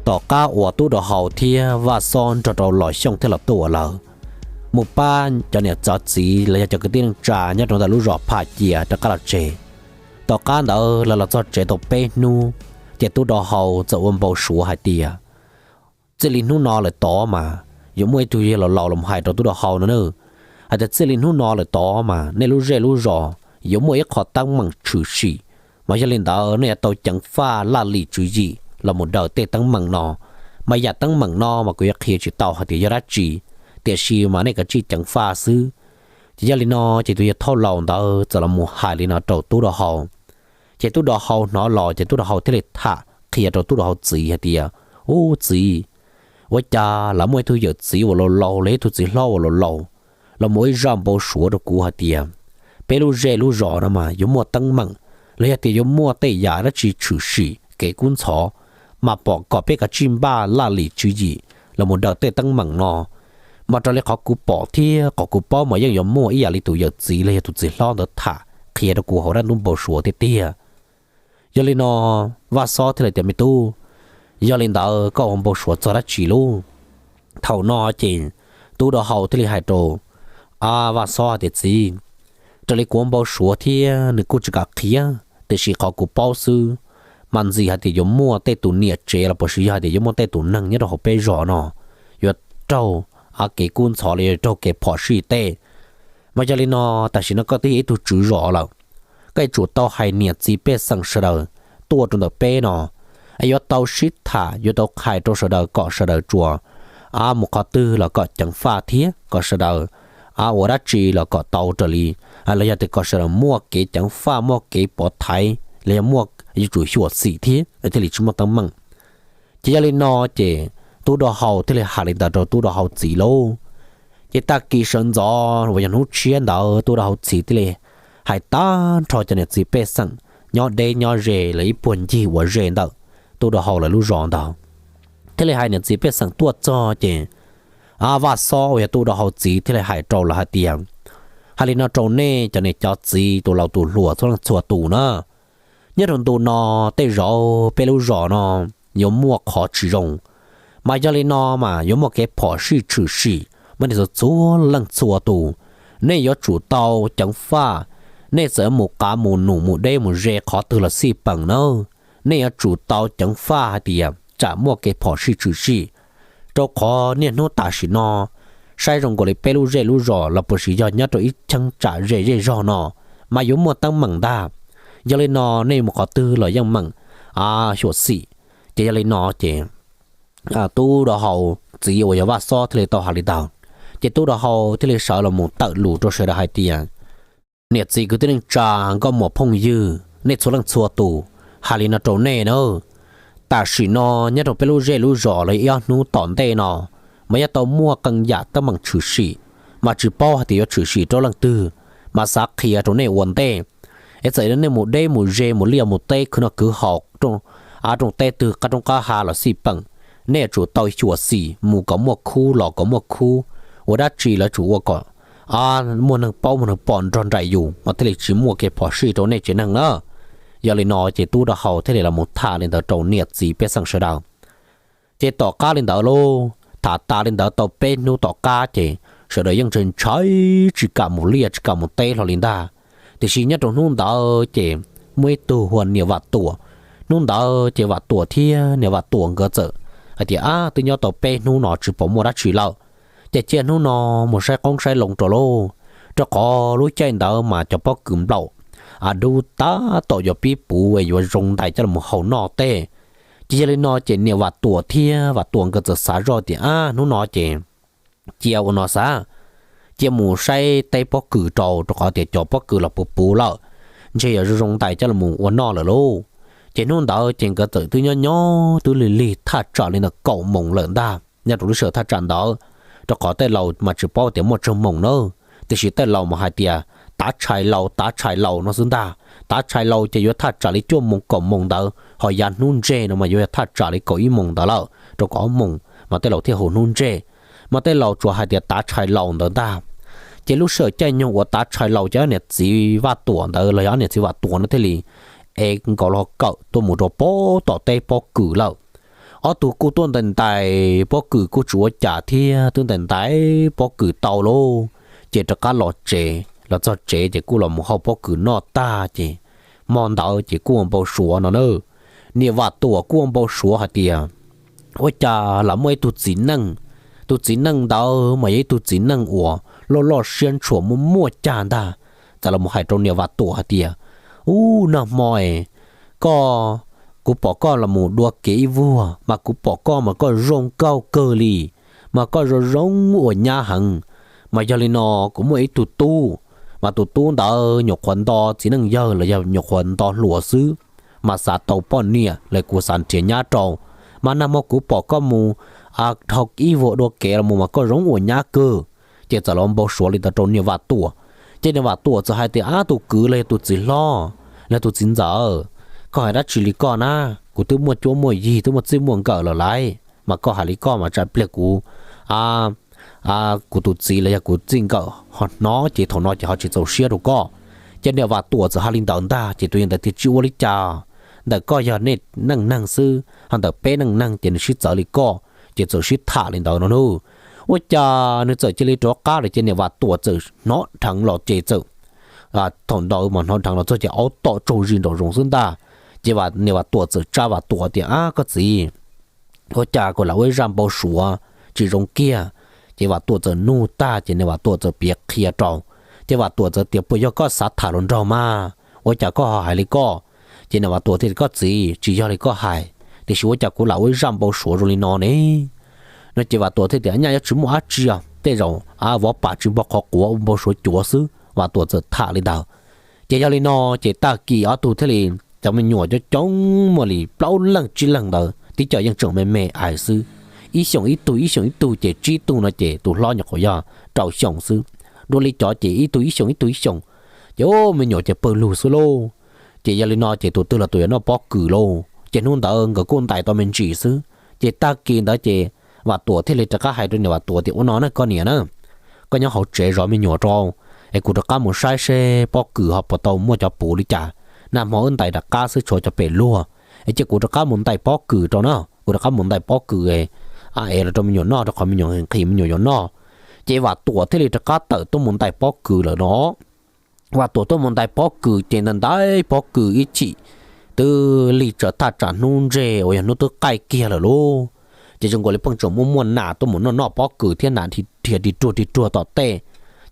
Tom qab uas Tub Dau Hau thiab Vaj Xob nrog rau Los Xyooj thiab los tuaj lawm, mus pab cov niam cov txiv los yog cov kwv tij neej tsa nyob rau ntawm lub zos Pham Cia rov qab los tsev. Tom qab ntawd lawv los txog tsev tau peb hnub, ces Tub Dau Hau txawm ua npau suav hais tias, txij li hnub no lawm tod mas yuav muaj ib tug yawg laus laus los hais rau Tub Dau Hau no na, hais tias txij li hnub no lawm tod mas nej lub zej lub zos yuav muaj ib qho teeb meem tshwm sim, mas yog li ntawd nej yuav tau ceev faj laj lim tswv yim los mus daws tej teeb meem no. Mas yam teeb meem no mas kuv yuav qhia tsis tau hais tias yog dab tsi, tiam sis mas nej kav tsij ceev faj xwb. Ces yog li no, ces tus yawg thauj laus ntawd txawm los mus hais li no rau Tub Dau Hau. Ces Tub Dau Hau hnov los ces Tub Dau Hau thiaj li tham qhia rau Tub Dau Hau txiv hais tias, ub txiv, ua cas lawv muaj ib tug yawm txiv uas laus laus los ib tug txiv hlob uas laus laus los mus ib zaj npau suav rau kuv hais tias, peb lub zej lub zos no mas yuav muaj teeb meem, los yog tias yuav muaj tej yam dab tsi tshwm sim kev kub ntxhov, mas pom kom peb kav tsij npaj laj lim tswv yim los mus daws tej teeb meem no. Mas raws li qhov kuv pom thiab qhov kuv paub mas yeej yuav muaj ib yam li tus yawm txiv los yog tus txiv hlob ntawd tham qhia rau kuv hauv dab ntub npau suav tiag tiag. Yog li no, Vaj Xob thiaj li tias, me tub, yog li ntawd koj ua npau suav txog dab tsi lauj? Thaum no ces Tub Dau Hau thiaj li hais rau Vaj Xob hais tias, txiv, raws li kuv ua npau suav thiab nws kuj tsis kam qhia, tiam sis qhov kuv paub xwb, mas ntxim hais tias yuav muaj tej tus niam tsev los puas sis yog hais tias yuav muaj tej tus neeg nyob rau hauv peb zos no yuav raug kev kub ntxhov los yog raug kev phom sij tej. Mas yog li no, tam sim no koj twb yog ib tug tswv zos lawm, koj yuav tsum tau hais niam txiv pej xeem sawv daws tuaj rau ntawm peb no, es yuav tau sib tham, yuav tau hais rau sawv daws kom sawv daws tsuas mus qhov twg los kom ceev faj thiab kom sawv daws ua dab tsi los kom tau raws li, los yog tias kom sawv daws muaj kev ceev faj, muaj kev pov thaiv, los yog muaj, yuav tsum xyuam xim thiab thiaj li tsis muaj teeb meem. Ces yog li no ces Tub Dau Hau thiaj li hais li ntawd rau Tub Dau Hau txiv lauj. Ces tag kis sawv ntxov uas yog hnub tshiab ntawd Tub Dau Hau txiv thiaj li hais tag nrho cov niam txiv pej xeem nyob deb nyob ze lawv ib puag ncig uas ze ntawm Tub Dau Hau lawv lub zos ntawd, thiaj li hais niam txiv pej xeem tuaj txog ces Vaj Xob uas yog Tub Dau Hau txiv thiaj li hais rau lawv hais tias, hais li no rau nej cov niam cov txiv, tus laus tus hluas txhua leej txhua tus na, nyob rau ntu no tej zaum peb lub zos no yuav muaj qhov tsis zoo. Mas yog li no mas yuav muaj kev phom sij tshwm sim, mas nej txhua txhua leej txhua tus, nej yuav tsum tau ceev faj. Nej txawm yuav mus qav mus num mus deb mus ze qhov twg los xij peem na, nej yuav tsum tau ceev faj hais tias tsam muaj kev phom sij tshwm sim. Rau qhov niaj hnub tam sim no saib zoo nkaus li peb lub zej lub zos los puas sis yog nyob rau ib cheeb tsam ze zej zog no mas yuav muaj teeb meem ntag. Yog li no nej mus qhov twg los yeej meem xyuam xim. Ces yog li no ces Tub Dau Hau txiv uas yog Vaj Xob thiaj li tau hais li ntawd. Ces Tub Dau Hau thiaj li sawv los mus tawm lus rau sawv daws hais tias, niam txiv kwv tij neej tsa, nkauj muam phooj ywg, nej txhua leej txhua tus, hais li no rau nej na, tam sim no nyob rau peb lub zej lub zos los ib ob hnub tom ntej no mas yuav tau muaj qee yam teeb meem tshwm sim, mas tsis paub hais tias yuav tshwm sim rau leej twg, mas xav qhia rau nej ua ntej. Es txawm nej mus deb mus ze mus liaj mus teb khwv noj khwv haus, av rooj teb twg qab roob qab ha los xij peem, nej yuav tsum tau xyuam xim mus kom muaj khub los kom muaj khub, ua dab tsi los yuav tsum ua kom muaj neeg paub muaj neeg pom nrog nraim yus mas thiaj li tsis muaj kev phom sij rau nej tsev neeg na. Yog li no ces Tub Dau Hau thiaj li los mus tham li ntawd rau niam txiv pej xeem sawv daws. Ces tom qab li ntawd lauj, tham tas li ntawd tau peb hnub tom qab ces sawv daws yeej ntshai ntshai tsis kam mus liaj tsis kam mus teb hlo li ntag. Tiam sis nyob rau hnub ntawd ces muaj ib tug hu ua niam Vam Tuam. Hnub ntawd ces Vam Tuam thiab niam Vam Tuam nkawd txawm hais tias, ab, twb nyob tau peb hnub no tsis pom muaj dab tsi lawm, ces cia hnub no mus saib qoob saib loo rau lauj, rau qhov lub caij ntawd mas cov pob kws nplaum dub tab tom yuav pib puv es yuav zoo ntais coj los haus noj tej. Ces yog li no ces niam Vam Tuam thiab Vam Tuam nkawd txawm xav zoj tias, ab, hnub no ces cia ua no xav, cia mus saib teb pob kws rau, rau qhov tias cov pob kws los puv puv lawm, ntshe yuav zoo zoo ntais coj los ua noj lawm lauj. Ces hnub ntawd ces nkawd txawm twb nyob nyob twb lig lig thaj tsam li ntawm kaum moos lawm ntag nyob rau lub sij hawm thaj tsam ntawd, rau qhov tej laus mas tsis paub tias muaj tsawg moos na, tiam sis tej laus mas hais tias tav tshais laus tav tshais laus no xwb ntag. Tav tshais laus ces yuav thaj tsam li cuaj moos kaum moos ntawd, ho yav hnub ntseg no mas yuav thaj tsam li kaum ib moos ntawd lawm rau kaum ob moos mas tej laus thiaj hu hnub ntseg. Mas tej laus tsuas hais tias tav tshais laus ntawd ntag. Ces lub sij hawm caij nyoog uas tav tshais laus ces ob niam txiv Vaj Tuam ntawd los yog ob niam txiv Vam Tuam no thiaj li ev nkaus los kawm tuaj mus rau pob tom teb pob kws lawm. ob tug kuj tuaj ntais ntais pob kws kuj tsis ua cas thiab, twb ntais ntais pob kws tau lauj, ces rov qab los tsev. Los txog tsev ces kuj los mus hau pob kws noj tag ces hmo ntawd ces kuj ua npau suav no na. Niam Vam Tuam kuj ua npau suav hais tias ua cas lam muaj ib tug txiv neej, tus txiv neej ntawd mas yog ib tug txiv neej uas loj loj siab ntshua muaj muaj cag ntag, txawm los mus hais rau niam Vam Tuam hais tias, Ub, nag hmo es koj, kuv pom koj los mus dua kev ib vuag mas kuv pom koj mas koj zoo nkauj kawg li, mas koj zoo zoo uas nyab heev. Mas yog li no, kuv muaj ib tug tub, mas tus tub ntawd nyuam qhuav nto txiv neej yawg los yog nyuam qhuav nto hluas xwb, mas xav tau poj niam los kuv xav nrhiav nyab rau. Mas nag hmo kuv pom koj mus dhau ib vuag dua kev los mus mas koj zoo uas nyab kawg, ces txawm los npau suav li ntawd rau niam Vam Tuam. Ces niam Vam Tuam txawm hais tias, Ab, tus kwv los yog tus txiv hlob, los tus txiv ntxawm, koj hais dab tsi li koj na? Kuv twb muaj cuab muaj yig, twb muaj txij muaj nkawm lawm lauj, mas koj hais li koj mas tsam pliag kuv, kuv tus txiv los yog kuv txij nkawm ho hnov ces thaum no ces ho tsis txaus siab rau koj. Ces niam Vam Tuam txawm hais li ntawd ntag ces tus yawg ntawd thiaj tsis ua li cas. Ntawm koj yog nej neej neeg xwb, ho ntawm peb neej neeg ces nws sib txawv li koj, ces txawm sib tham li ntawd no nawb. Ua cas nws txawm cia li rov qab lawm ces niam Vam Tuam txawm hnov dheev los ces txawm, thaum ntawd mas hnov dheev los txog ces aub tom tsaug zis nraum zoov xwb ntag. Ces niam Vam Tuam txawm tsa Vam Tuam tias, Ab, koj txiv, ua cas kuv lam ua ib zaj npau suav tsis zoo kiag? Ces Vam Tuam txawm nug tag ces niam Vam Tuam txawm piav qhia rau. Ces Vam Tuam txawm tias, Puas yog koj xav tham hluas nraug mas? Ua cas koj ho hais li koj? Ces niam Vam Tuam thiaj tias, Koj txiv, tsis yog li koj hais, tiam sis ua cas kuv lam ua ib zaj npau suav zoo li no ne? No ces Vam Tuam thiaj tias, Nyaj yuav tsis muaj dab tsi os, tej zaum vov pam tsis npog qhov quav ua npau suav cuav xwb. Vam Tuam txawm tham li ntawd. Ces yog li no, ces tag kis ob tug thiaj li, cov me nyuam coob coob muaj li plaub leeg tsib leeg ntawd tib co yeej tseem me me ais xwb. Ib xyoos ib tug, ib xyoos ib tug, ces tsib tug no ces tus hlob nyuam qhuav yog rau xyoos xwb. Dua li cov ces ib tug ib xyoos ib tug ib xyoos, ces ub, me nyuam ces pawg lug xwb lauj. Ces yog li no ces tus twg los tus yuav noj pob kws lauj. Ces hnub ntawd nkawd kuj ntais tau me ntsis xwb. Ces tag kis ntawd ces Vam Tuam thiaj li rov qab hais rau niam Vam Tuam tias, Ua no na koj niam na, koj nyob hauv tsev zov me nyuam rau, es kuv rov qab mus saib seb pob kws ho puas tau muaj cov puv li cas. Nag hmo wb ntais rov qab xwb tshuav cov pem luag, es cia kuv rov qab mus ntais pob kws rau na, kuv rov qab mus ntais pob kws es los rau me nyuam noj rau qhov me nyuam nqhis me nyuam yuav noj. Ces Vam Tuam thiaj li rov qab tawm tuaj mus ntais pob kws lawm no. Vam Tuam tuaj mus ntais pob kws ces ntais ntais pob kws ib chim twb lig tsawv thaj tsam hnub ntseg uas yog hnub twb qaij kiag lawm lauj. Ces zoo nkaus li pheej tseem muaj muaj nas tuaj mus noj noj pob kws thiab nas dhia ris ruag ris ruag tom tej.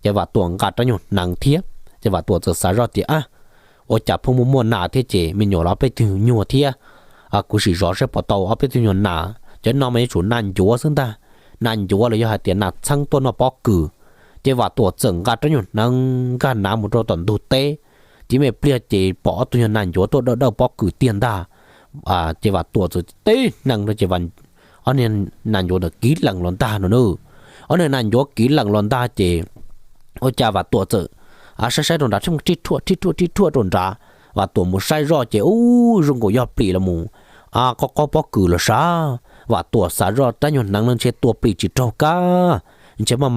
Ces Vam Tuam nqa rab nyuag hneev thiab, ces Vam Tuam txawm xav zoj tias, Ab, ua cas pheej muaj muaj nas thiab ces me nyuam los ob peb tug nyuag thiab, kuv sim zov seb puas tau ob peb tug nyuag nas. Cov no mas yuav tsum nas ncuav xwb ntag, nas ncuav los yog hais tias nas txheeb tuaj noj pob kws. Ces Vam Tuam txawm nqa rab nyuag hneev nkag nav mus rau tom ntug teb. Tib me pliag ces pom ob tug nyuag nas ncuav tuaj dawj dawj pob kws tiag ntag. Ces Vam Tuam txawm tib hneev rau ces ob niag nas ncuav ntawd kiv lees los ntag no nawb. Ob niag nas ncuav kiv lees los ntag ces ua cas Vam Tuam txawm saib saib rau nrad, rhib ruaj rhib ruaj rau nrad. Vam Tuam mus saib zoj ces ub, zoo nkaus yog plis los mus qob qob pob kws los sav. Vam Tuam xav zoj rab nyuag hneev no ntshe tua plis tsis raug kab, ntshe maj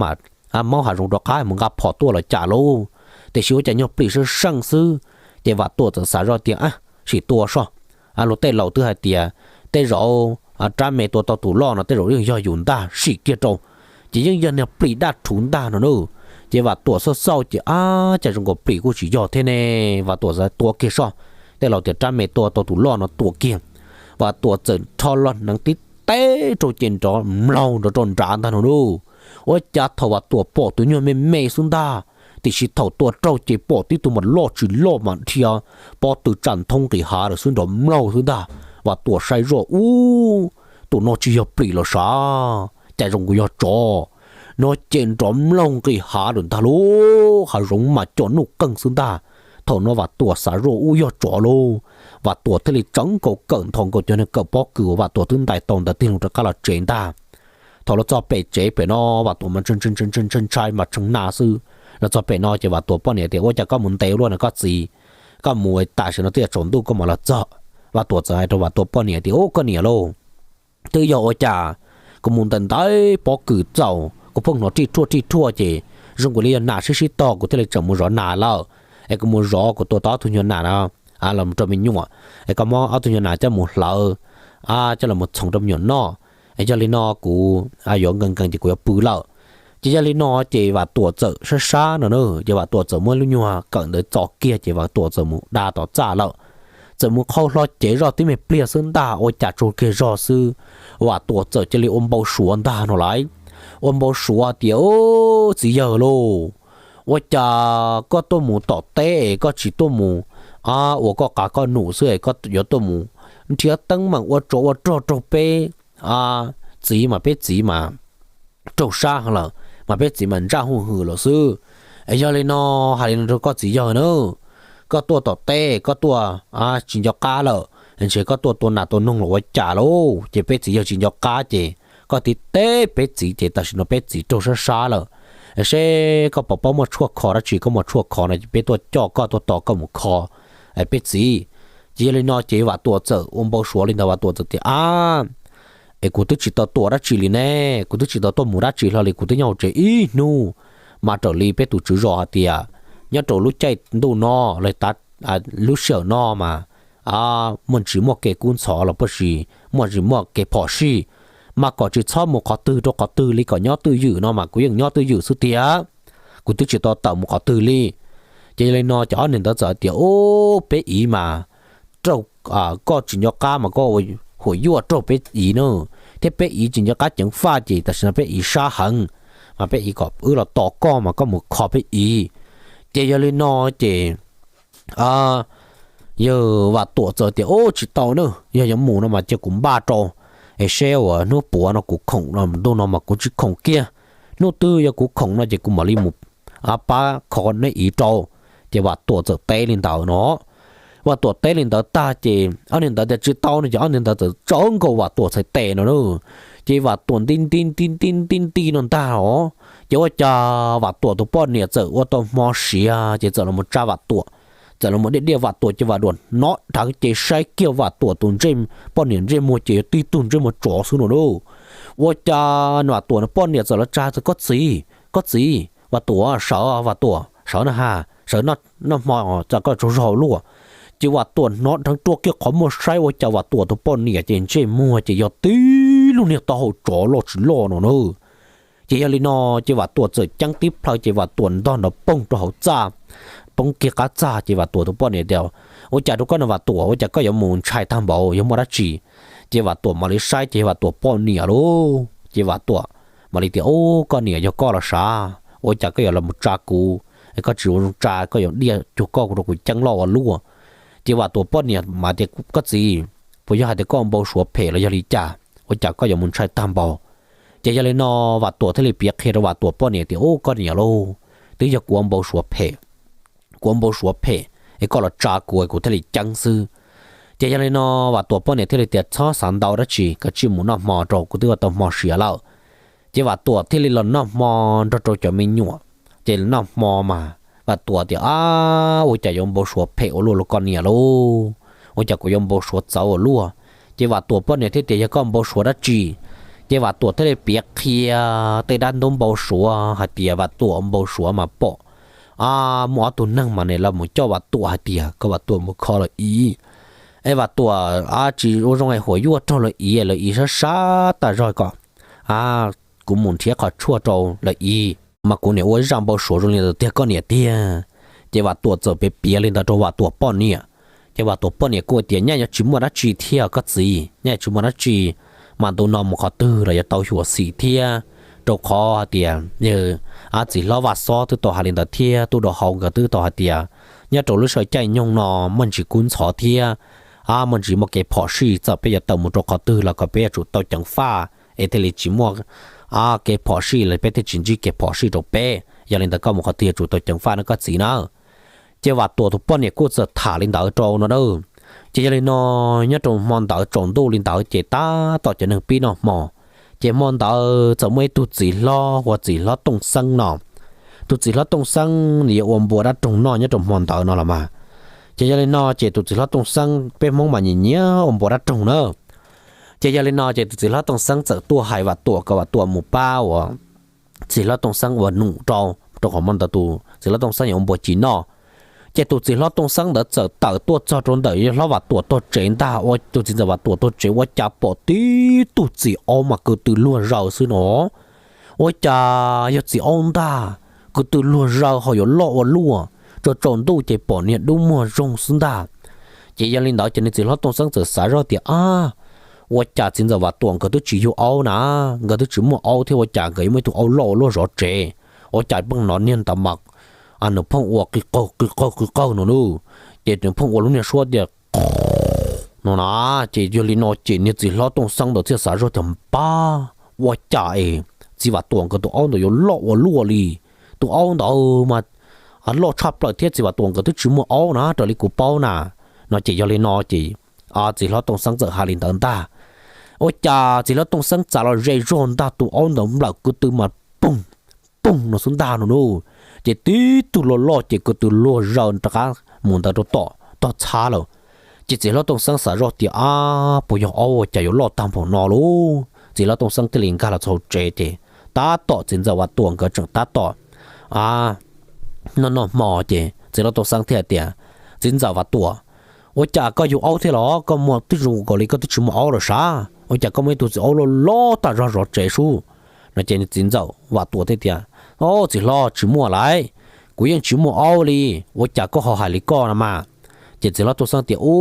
mam maub hav zoov rov qab mus nqa phom tuaj los cas lauj. Tiam sis ua cas nyuag plis seej seej xwb. Ces Vam Tuam txawm xav zoj tias, Sim tua soj, luag tej laus twb hais tias tej zaum rab me tua tau tus loj no tej zaum yeej yog yus ntag, sim kiag rau. Ces yeej yog niag plis daj rhuv ntag no nawb. Ces Vam Tuam xauj xauj ces, Ab, cas zoo nkaus plis kuj tsis yog thiab ne. Vam Tuam xav tua kiag soj, tej laus tias rab me tua tau tus loj no tua kiag. Vam Tuam txawm rho lo hneev tib teb rau ces nrov mlaug nrov rau nrad ntag no nawb. Ua cas thaum Vam Tuam pom tus nyuag me me xwb ntag, tiam sis thaum tua raug ces pom tib tug mas loj tsis loj mas dhia pob tw tsam nthoob nqis hav lawm xwb, nrov mlaug xwb ntag. Vam Tuam saib zoj, Ub, tus no tsis yog plis los sav, cas zoo nkaus yog tsov. No ces nrov mlaug nqis hav lawm ntag lauj, hav zoov mas co nuj qeeg xwb ntag. Thaum no Vam Tuam xav zoj, Ub, yog tsov lauj. Vam Tuam thiaj li tseev nkaus kawm nthos nkaus cov niag kawm pob kws uas Vam Tuam twb ntais tau ntawd tig loo rov qab los tsev ntag. Thaum los txog pem tsev pem no Vam Tuam mas ntshai ntshai mas tshee nas xwb. Los txog pem no ces Vam Tuam poj niam tias, Ua cas koj mus ntev luaj na koj txiv, koj mus tam sim no twb yuav tsaus ntuj koj mam los txog? Vam Tuam txawm hais rau Vam Tuam poj niam tias, Ub, koj niam lauj, twb yog ua cas kuv mus ntais ntais pob kws txaus kuv pheej hnov rij ruaj rij ruaj ces zoo nkaus li yog nas sib sib tog, kuv thiaj li tseem mus zov nas lawm. Es kuv mus zov, kuv tua tau ob tug nyuag nas no los rau me nyuam, es koj muab ob tug nyuag nas coj mus hlawv coj los txhoov rau me nyuam noj. Yog li no kuv yuav nkees nkees ces kuv yuav pw lawm. Ces yog li no ces Vam Tuam txawm sab sab no na, ces Vam Tuam txawm muab lub nyuag kawm ntawd txo kiag ces Vam Tuam txawm mus da tom txaj lawm. Txawm mus qhau hlo cev zoj tib me pliag xwb ntag ua cas tsaug kiag zog xwb, Vam Tuam txawm cia li ua npau suav ntag no lauj. Ua npau suav tias, Txiv yawg lauj, ua cas koj tuaj mus tom teb es koj tsis tuaj mus ua koj qav koj num xwb es koj yuav tuaj mus nrhiav teeb meem ua tsov ua rog raug peb txiv mas peb txiv mas raug sab heev lawm, mas peb txiv mas ntsaj huj hwm lawm xwb. Es yog li no hais li no rau koj txiv yawg na, koj tuaj tom teb koj tuaj tsis nco qab lawm, ntshe koj tuaj tua nas tua noog los ua cas lauj, ces peb txiv yawg tsis nco qab ces koj tib teb peb txiv ces tam sim no peb txiv raug sab sab lawm. Seb koj puas paub muaj tshuaj kho dab tsi, koj muaj tshuaj kho no ces peb tuaj coj koj tuaj tos koj mus kho peb txiv. Ces yog li no ces Vam Tuam txawm ua npau suav li ntawd, Vam Tuam txawm tias, Ab, es kuv twb tsis tau tuaj dab tsi li ne, kuv twb tsis tau tuaj mus dab tsi hlo li, kuv twb nyob hauv tsev ib hnub. Mas raws li peb tus tswv zos hais tias nyob rau lub caij ntuj no los lub sij hawm no mas muaj tsis muaj kev kub ntxhov los puas tsis muaj tsis muaj kev phom sij, mas kom tsis txhob mus qhov twg rau qhov twg li, kom nyob twj ywm no mas kuv yeej nyob twj ywm xwb tiag, kuv twb tsis tau tawm mus qhov twg li. Ces yog li no ces ob niag ntawd txawm hais tias, Ub, peb iv mas raug koj tsis nco qab mas koj ua huam yuaj raug peb iv na, thiab peb iv tsis nco qab ceev faj ces tam sim no peb iv sab heev, mas peb iv kom wb los tos koj mas koj mus kho peb iv. Ces yog li no ces yawg Vam Tuam txawm tias, Ub, tsis tau na, yog yuav mus no mas cia kuv npaj rau, es seb uas hnub puav no kuv khoom no, ntuj no mas kuv tsis khoom kiag, hnub twg yog kuv khoom no ces kuv mam li mus pab kho neb iv rau. Ces Vam Tuam txawm teb li ntawd no. Vam Tuam teb li ntawd tag ces ob niag ntawd tias tsis tau no ces ob niag ntawd txawm tsawv nkaus Vam Tuam txhais tes no na. Ces Vam Tuam nti nti nti nti nti nti no ntag os, ces ua cas Vam Tuam tus poj niam txawm ua tau hmo siav ces txawm los tsa Vam Tuam, txawm los diaj diaj Vam Tuam ces Vam Tuam hnov dheev ces saib kiag Vam Tuam tus ntsej, poj niam ntsej muag ces yog tib tug ntsej muag tsov xwb no lauj. Ua cas Vam Tuam poj niam txawm los tsa tias, Koj txiv, koj txiv, Vam Tuam sawv, Vam Tuam sawv na ha, sawv noj hmo tso koj tsaug zog luaj. Ces Vam Tuam hnov dheev rua kiag qhov muag saib ua cas Vam Tuam tus poj niam ces ntsej muag ces yog tib lub niag taub hau tsov loj tsis loj no na. Ces yog li no ces Vam Tuam txawm ceeb tib plhaw ces Vam Tuam ntog nrov poog rau hauv txaj, poob kiag qab txaj ces Vam Tuam tus poj niam tias, Ua cas rau koj no Vam Tuam, ua cas koj yuav mus ntshai tag npaum, yog muaj dab tsi? Ces Vam Tuam mam li saib ces yog Vam Tuam poj niam lauj. Ces Vam Tuam mam li tias, Ub, koj niam, yog koj los sav, ua cas koj yuav los tsa kuv, koj tsis ua zoo tsa, koj yuav diaj cuag koj rau kuv ceeb loj ua luaj. Ces Vam Tuam poj niam mas tias, Koj txiv, puas yog hais tias koj ua npau suav phem los yog li cas, ua cas koj yuav mus ntshai tag npaum? Ces yog li no Vam Tuam thiaj li piav qhia rau Vam Tuam poj niam tias, Ub, koj niam lauj, twb yog kuv ua npau suav phem, kuv ua npau suav phem es koj los tsa kuv es kuv thiaj li ceeb xwb. Ces yog li no Vam Tuam poj niam thiaj li tias, Txhob xav ntau dab tsi, koj cia li mus noj hmo rau, kuv twb ua tau hmo siav lawm. Ces Vam Tuam thiaj li los noj hmo nrog rau cov me nyuam. Ces noj hmo mas Vam Tuam tias, Ab, ua cas yuav npau suav phem ua luaj los koj niam lauj, ua cas kuv yuav npau suav txawv ua luaj? Ces Vam Tuam poj niam thiaj tias, Yog koj npau suav dab tsi? Ces Vam Tuam thiaj li piav qhia tej dab ntub npau suav hais tias Vam Tuam npau suav mas pom muaj ob tug neeg mas nws los mus coj Vam Tuam hais tias kom Vam Tuam mus kho lawv iv, es Vam Tuam tsis ua zoo es huam yuaj raug lawv iv, lawv iv sab sab tas zog kom kuv mus nrhiav qhov tshuaj rau lawv iv, mas kuv niam ua ib zaj npau suav zoo li ntawd tiag koj niam tiag. Ces Vam Tuam txawm piav piav li ntawd rau Vam Tuam poj niam. Ces Vam Tuam poj niam kuj tias, Nyaj yuav tsis muaj dab tsi thiab koj txiv, nyaj yuav tsis muaj dab tsi, mas ntu no mus qhov twg los yuav tau xyuam xim thiab, rau qhov hais tias yawg txiv hlob Vaj Xob twb tau hais li ntawd thiab tub rau hauv nkawd twb tau hais tias nyob rau lub sij hawm caij nyoog no muaj ntsis kub ntxhov thiab muaj ntsis muaj kev phom sij, txawm peb yuav tawm mus rau qhov twg los kom peb yuav tsum tau ceev faj es thiaj li tsis muaj kev phom sij los peb thiaj tsis ntsib kev phom sij rau peb. Yog li ntawd koj mus qhov twg yuav tsum tau ceev faj no koj txiv na. Ces Vam Tuam tus poj niam kuj txawm tham li ntawd rau no na. Ces yog li no nyob rau hmo ntawd tsaus ntuj li ntawd ces tab tom cov neeg pib noj hmo. Ces hmo ntawd txawm muaj ib tug txiv hlob hu ua txiv hlob Tooj Xeeb no. Tus txiv hlob Tooj Xeeb nws yuav ua npua dab roog noj nyob rau hmo ntawd no los mas. Ces yog li no ces tus txiv hlob Tooj Xeeb, peb Hmoob mas nyiam nyiam ua npua dab roog na. Ces yog li no ces tus txiv hlob Tooj Xeeb txawm tuaj hais Vam Tuam kom Vam Tuam mus pab ua txiv hlob Tooj Xeeb ua num rau, rau qhov hmo ntawd tus txiv hlob Tooj Xeeb yuav ua npua ci noj. Ces tus txiv hlob Tooj Xeeb ntawd txawm tawm tuaj txog rau ntawm yawg hlob Vam Tuam tog tsev ntag, ua tus txiv ntxawm Vam Tuam tog tsev ua cas pom tib tug txiv aub mas ko tw luag zaws xwb no. Ua cas yog txiv aub ntag, ko tw luag zaws ho yuav loj ua luaj, tsaus tsaus ntuj ces pom niag dub muag zoo xwb ntag. Ces yog li ntawd ces nws txiv hlob Tooj Xeeb txawm xav zoj tias, ab, ua cas txiv ntxawm Vam Tuam nkawd twb tsis yug aub na, nkawd twb tsis muaj aub thiab ua cas nkawd yuav muaj ib tug aub loj ua luaj zov tsev. Ua cas pheej hnov niag ntawd mas nws pheej ua qis qaug qis qaug qis qaug no lauj, ces nws pheej ua lub niag suab tias no na. Ces yog li no ces niag txiv hlob Tooj Xeeb ntawd thiaj xav zoj tias, pab, ua cas es txiv Vam Tuam nkawd tus aub ntawd yuav loj ua luaj li, tus aub ntawd mas loj tshaj plaws thiab txiv Vam Tuam nkawd twb tsis muaj aub na raws li kuv paub na. No ces yog li no ces txiv hlob Tooj Xeeb txawm hais li ntawd ntag. Ua cas txiv hlob Tooj Xeeb txav los ze zog ntag tus aub ntawd nplawm ko tw mas poog, poog no xwb ntag no lauj. Ces tib tug loj loj ces ko tw luag zaws rov qab mus ntawd rau tom tog txhab lawm. Ces txiv hlob Tooj Xeeb xav zoj tias, ab, puas yog aub ua cas yuav loj tag npaum no lauj? Txiv hlob Tooj Xeeb thiaj li nkag los txog hauv tsev ces tab tom txiv ntxawm Vam Tuam nkawd tseem tab tom noj noj hmo ces txiv hlob Tooj Xeeb thiaj tias, txiv ntxawm Vam Tuam, ua cas koj yug aub thiab los? Koj muaj tib zoo nkaus li koj twb tsis muaj aub los sav, ua cas koj muaj ib tug txiv aub loj loj tag zog zov tsev sub? No ces txiv ntxawm Vam Tuam thiaj tias, o, txiv hlob, tsis muaj lauj, kuv yeej tsis muaj aub li, ua cas koj ho hais li koj no mas? Ces txiv hlob Tooj Xeeb tias, u,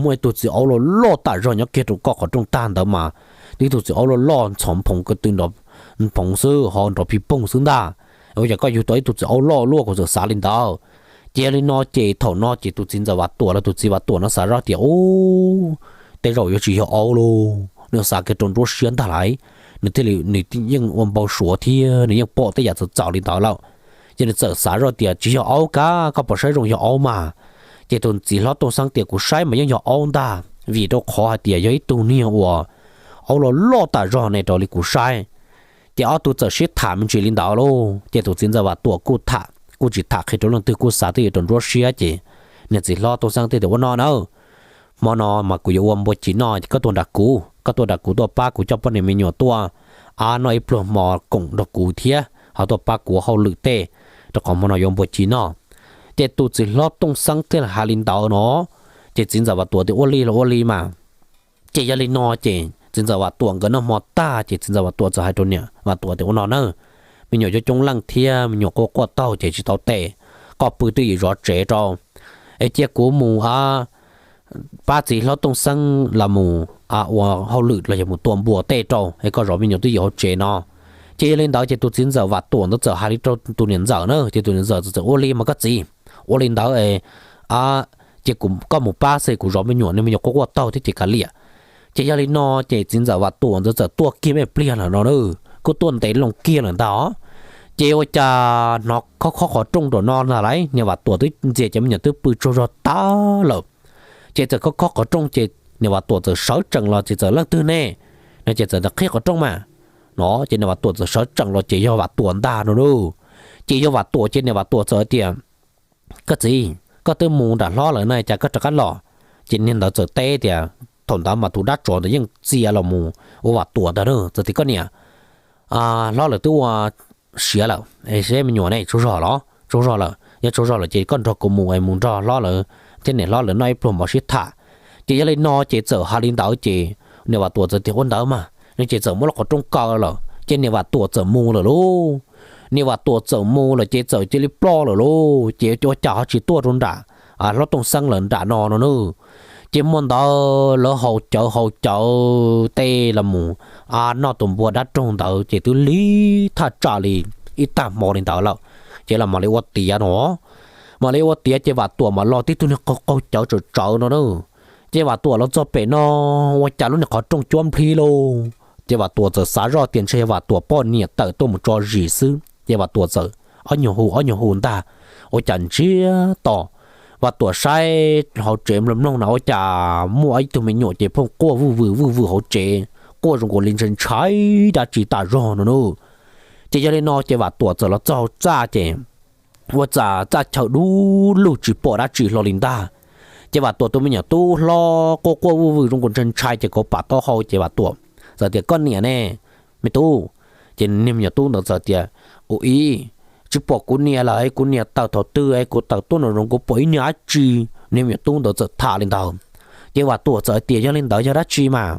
muaj ib tug txiv aub loj loj tag zog nyob kiag rau koj qhov rooj tag ntawd mas, tib tug txiv aub loj loj ntxhov nphoo ko tw nrov nphoov xwb ho nrov pig poog xwb ntag. Ua cas koj yug tau ib tug txiv aub loj luaj, kuv txawm xav li ntawd. Ces yog li no ces thaum no ces tus txiv ntxawm Vam Tuam los tus txiv Vam Tuam no xav zoj tias, u, tej zaum yuav tsis yog aub lauj, nws xav kiag rau nruab siab ntag lauj. Nws thiaj li nws yeej ua npau suav thiab nws yeej pom tej yam txawv txawv li ntawd lawm. Ces nws txawm xav zoj tias, tsis yog aub kab, koj puas saib zoo yog aub mas? Ces tus txiv hlob Tooj Xeeb tias, kuv saib mas yeej yog aub ntag, vim rau qhov hais tias yog ib tug niag uas aub loj loj tag zog ne raws li kuv saib. Ces ob tug txawm sib tham me ntsis li ntawd lauj, ces tus txiv ntxawm Vam Tuam kuj tham kuj tsis tham qhia rau leej twg, kuj xav twb yuav rau nruab siab. Ces niag txiv hlob Tooj Xeeb thiaj tias, ua no na, hmo no mas kuv yuav ua npua ci noj, koj tuaj nram kuv, koj tuaj nram kuv tuaj pab kuv coj poj niam me nyuam tuaj, a, noj ib pluag hmo koom nrog kuv thiab ho tuaj pab kuv hauj lwm tej, rau qhov hmo no yuav npua ci noj. Ces tus txiv hlob Tooj Xeeb thiaj li hais li ntawd no. Ces txiv ntxawm Vam Tuam tias, ua li los ua li mas. Ces yog li no ces txiv ntxawm Vam Tuam nkawd noj hmo tag ces txiv ntxawm Vam Tuam txawm hais rau niam Vam Tuam tias, ua no na, me nyuam coob coob leej thiab me nyuam quaj quaj taug ces tsis tau tes, koj pw twj ywm zov tsev rau, es cia kuv mus pab txiv hlob Tooj Xeeb los mus ua hauj lwm los yog mus tua npua tej rau, es koj zov me nyuam twj ywm hauv tsev no. Ces yog li ntawd ces tus txiv ntxawm Vam Tuam ntawd txawm hais li rau tus niam ntxawm na, ces tus niam ntxawm txawm, ua li mas koj txiv, ua li ntawd es, ces kuv, koj mus pab xwb, kuv zov me nyuam, niag me nyuam quaj quaj taug thiab ces kav liam. Ces yog li no ces txiv ntxawm Vam Tuam ntawd txawm tuaj kiag me pliag lawm no na, kuj tuaj ntev loo kiag lawm ntag os. Ces ua cas hnov khob khob qhov rooj rau no ntag lauj, niam Vam Tuam twb ntxias cov me nyuam twb pw tsaug zog tag lawm. Ces txawm khob khob qhov rooj ces niam Vam Tuam txawm sawv tsees los ces txawm, leej twg ne? No ces txawm qhib qhov rooj mas. No ces niam Vam Tuam txawm sawv tsees los ces yog Vam Tuam ntag no lauj. Ces yog Vam Tuam ces niam Vam Tuam txawm hais tias, koj txiv, koj twb mus nram hlob lawm na cas koj rov qab los? Ces niag ntawd txawm teb tias, thaum ntawd mas tus dab tsov ntawd yeej txia los mus ua Vam Tuam ntag na, txawm tias, koj niam, hlob lawv twb ua siav lawm, seb me nyuam ne tsaug zog los? Tsaug zog lawm. Yog tsaug zog lawm ces koj nrog kuv mus, mus nrog hlob lawv thiab niam hlob lawv noj ib pluag mov sib tham. Ces yog li no ces txawm hais li ntawd ces niam Vam Tuam txawm tias, ua ntawd mas, no ces txawm muab lub qhov rooj kaw lawm ces niam Vam Tuam txawm mus lawm lauj. Niam Vam Tuam txawm mus lawm ces txawm cia li ploj lawm lauj. Ces ua cas ho tsis tuaj rau nram hlob Tooj Xeeb lawv nram no no na. Ces hmo ntawd lawv haus cawv haus cawv tej los mus, a, noj tus npua dab roog ntawd ces twb lig thaj tsam li ib tag hmo li ntawd lawm. Ces los mam li ua tiav no, mam li ua tiav ces Vam Tuam mam los tib tug niag qaug qaug cawv tsawv tsawv no na. Ces Vam Tuam los txog pem no, ua cas lub niag qhov rooj cuab nplhib lauj. Ces Vam Tuam txawm xav zoj tias ntshe yog Vam Tuam poj niam tawm tuaj mus tso zis xwb ces Vam Tuam txawm ob nyuag hu ob nyuag hu ntag, ua cas ntsiag to. Vam Tuam saib hauv tsev mloog mloog na ua cas muaj ib tug me nyuam ces pheej quaj vwj vwm vwj vwm hauv tsev, quaj zoo nkaus li ntshai ntshai dab tsi tas zog no na. Ces yog li no ces Vam Tuam txawm los txog hauv txaj ces ua cas txaj chaw dub lug tsis pom dab tsi hlo li ntag. Ces Vam Tuam tus me nyuam tub hlob quaj quaj vwj vwm zoo nkaus ntshai ntshai ces kauv pam taub hau ces Vam Tuam txawm tias, koj niam ne, me tub? Ces niag me nyuam tub ntawd txawm tias, ua ib, tsis pom kuv niam lawm es kuv niam tawm thaum twg es kuv tawm tuaj nraum zoov kuv pom ib niag dab tsi. Niag me nyuam tub ntawd txawm tham li ntawd. Ces Vam Tuam txawm tias yog li ntawd yog dab tsi mas,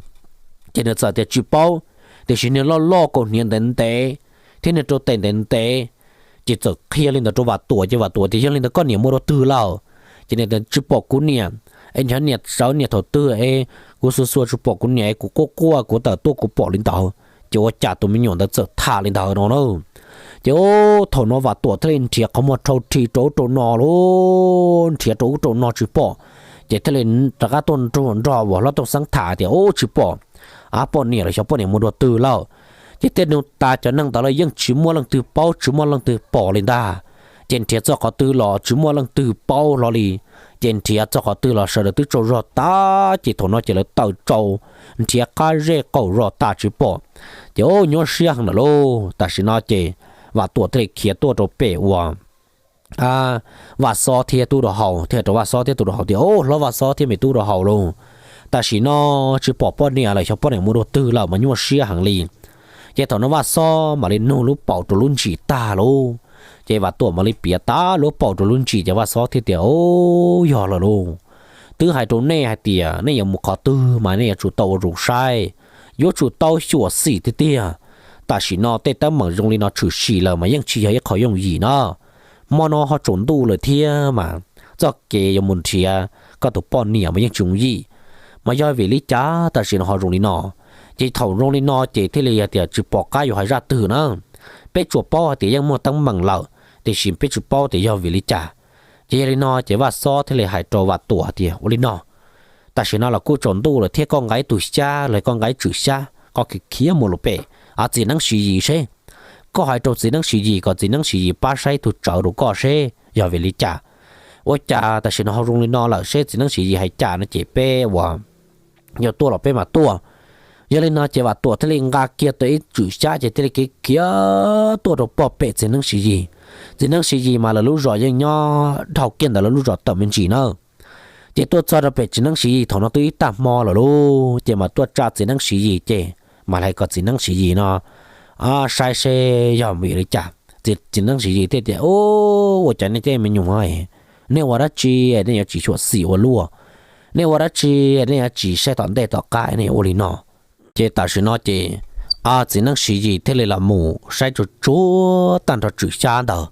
ces nws txawm tias tsis paub, tiam sis niag loj loj kaus hniav ntev ntev thiab niag rau tes ntev ntev. Ces txawm qhia li ntawd rau Vam Tuam, ces Vam Tuam tias yog li ntawd koj niam mus dua twg lawm? Ces nws tias tsis pom kuv niam, es nrhiav niam sawv niam thaum twg es kuv xuas xuas tsis pom kuv niam es kuv quaj quaj kuv tawm tuaj kuv pom li ntawd. Ces ua cas tus me nyuam ntawd txawm tham li ntawd no na. Ces thaum no Vam Tuam thiaj li nrhiav qhov muag rhau rhi rau ub rau no lauj, nrhiav rau ub rau no tsis pom. Ces thiaj li rov qab tuaj nrog Vam Hlob Tooj Xeeb tham tias ub tsis pom, ab poj niam los xyov poj niam mus dua twg lawm. Ces tej nug tas cov neeg ntawd los yeej tsis muaj leej twg paub tsis muaj leej twg pom li ntag. Ces nrhiav txog qhov twg los tsis muaj leej twg paub hlo li. Ces nrhiav txog qhov twg los sawv daws twb tsaug zog tas, ces thaum no ces lawv tawm tsau nrhiav qab zej qaum zos tas tsis pom. Ces ub nyuaj siab heev lawm lauj. Tam sim no ces Vam Tuam thiaj li khiav tuaj rau pem uas Vaj Xob thiab tub rau haus, thiaj rau Vaj Xob thiab tub rau haus tias ub hlob Vaj Xob thiab me tub rau haus lauj, tam sim no tsis pom poj niam lawm, xyov poj niam mus dua twg lawm mas nyuaj siab heev li. Ces thaum no Vaj Xob mam li nug lub paum rau lub ntsis tag lauj. Ces Vam Tuam mam li piav tas lub paum rau lub ntsis ces Vaj Xob thiaj tias ub yog lawm lauj, twb hais rau nej hais tias nej yuav mus qhov twg mas nej yuav tsum tau ua zoo saib, yuav tsum tau xyuam xim tiag tiag. Tam sim no tej teeb meem zoo li no tshwm sim lawm mas yeej tsis yog ib qho yooj yim na. Hmo no ho tsaus ntuj lawm thiab mas txoj kev yuav mus nrhiav koj tus poj niam mas yeej tsis yooj yim. Mas yog vim li cas tam sim no ho zoo li no? Ces thaum zoo li no ces thiaj li hais tias tsis pom qab yuav hais zaj twg na. Peb tsuas paub hais tias yeej muaj teeb meem lawm, tiam sis peb tsis paub tias yog vim li cas. Ces yog li no ces Vaj Xob thiaj li hais rau Vam Tuam tias ua li no, tam sim no los kuj tsaus ntuj lawm thiab koj nqa ib tug xyab los koj nqa ib tswm xyab koj khiav khiav mus lawm pem txiv neeb Siv Yis seb, koj hais rau txiv neeb Siv Yis kom txiv neeb Siv Yis pab saib ib tug tsawv rau koj seb yog vim li cas. Ua cas tam sim no ho zoo li no lawm, seb txiv neeb Siv Yis hais cas no ces peb ua yuav tuaj los peb mam tuaj. Yog li no ces Vam Tuam thiaj li nqa kiag tau ib tswm xyab ces thiaj li khiav khiav tuaj rau pem txiv neeb Siv Yis. Txiv neeb Siv Yis mas lawv lub zos yeej nyob dhau kiag ntawm lawv lub zos tawm me ntsis na. Ces tuaj txog rau pem txiv neeb Siv Yis thaum no twb ib tag hmo lawm lauj, ces mas tuaj tsa txiv neeb Siv Yis ces mas hais kom txiv neeb Siv Yis no saib seb yog vim li cas. Txiv neeb Siv Yis thiaj tias ub ua cas nej tej me nyuam, nej ua dab tsi nej yuav tsis xyuam xim ua luaj, nej ua dab tsi nej yuav tsis saib tom ntej tom qab nej yuav ua li no. Ces tam sim no ces txiv neeb Siv Yis thiaj li los mus saib tsuag tsuag tag nrho tswm xyab ntawd.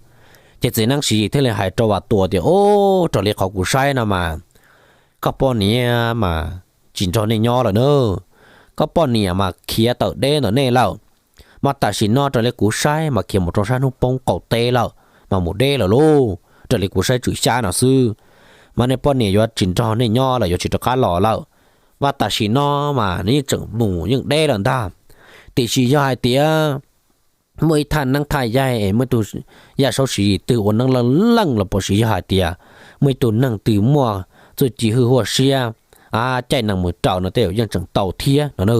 Ces txiv neeb Siv Yis thiaj li hais rau Vam Tuam tias ub raws li qhov kuv saib no mas koj poj niam mas tsis nrog nej nyob lawm na, koj poj niam mas khiav tawm deb ntawm nej lawm. Mas tam sim no raws li kuv saib mas khiav mus rau sab hnub poob qaum teb lawm, mas mus deb lawm lauj, raws li kuv saib tswm xyab no xwb. Mas nej poj niam yuav tsis nrog nej nyob lawm, yuav tsis rov qab los lawm. Mas tam sim no mas nws yeej tseem mus yeej deb lawm ntag. Tiam sis yog hais tias muaj ib thaj neeb thaj yaig es muaj ib tug Yaj Saub Siv Yis twg ua neeb leej leej los puas sis yog hais tias muaj ib tug neeg twg muaj txuj ci hwj huaj siab caij nees mus raws no tej zaum yeej tseem tau thiab no na.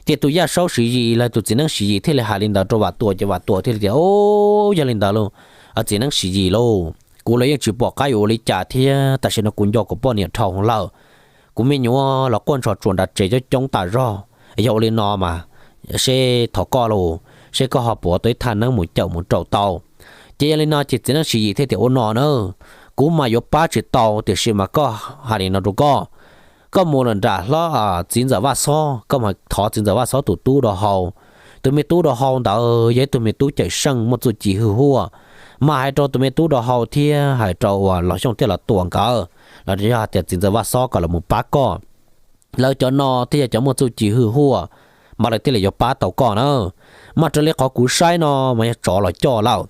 Ces tus Yaj Saub Siv Yis los tus txiv neeb Siv Yis thiaj li hais li ntawd rau Vam Tuam ces Vam Tuam thiaj li tias ub yog li ntawd lauj, txiv neeb Siv Yis lauj, kuv los yeej tsis pom qab yuav ua li cas thiab tam sim no kuv nco kuv poj niam dhau lawm. Kuv me nyuam los quaj ntshov tsuas nram tsev coob coob tas zog. Yog ua li no mas seb thov koj lauj, seb koj ho puas tau ib thaj neeb mus cawm mus raws tau. Ces yog li no ces txiv neeb Siv Yis thiaj tias ua no na, kuv mas yuav pab tsis tau tiam sis mas koj hais li no rau koj, koj mus lawm nram hlob txiv ntxawm Vaj Xob, koj mus thov txiv ntxawm Vaj Xob tus tub rau hau. Tus me tub rau hau ntawd yog ib tug me tub cawm seej muaj txuj ci hwj huaj. Mas hais rau tus me tub rau hau thiab hais rau uas Los Xyooj thiab Los Tuam nkawd, los yog tias txiv ntxawm Vaj Xob kom los mus pab koj, lawv cov no thiaj yog cov muaj txuj ci hwj huaj, mas lawv thiaj li yuav pab tau koj na. Mas raws li qhov kuv saib no mas yog tsov los coj lawm,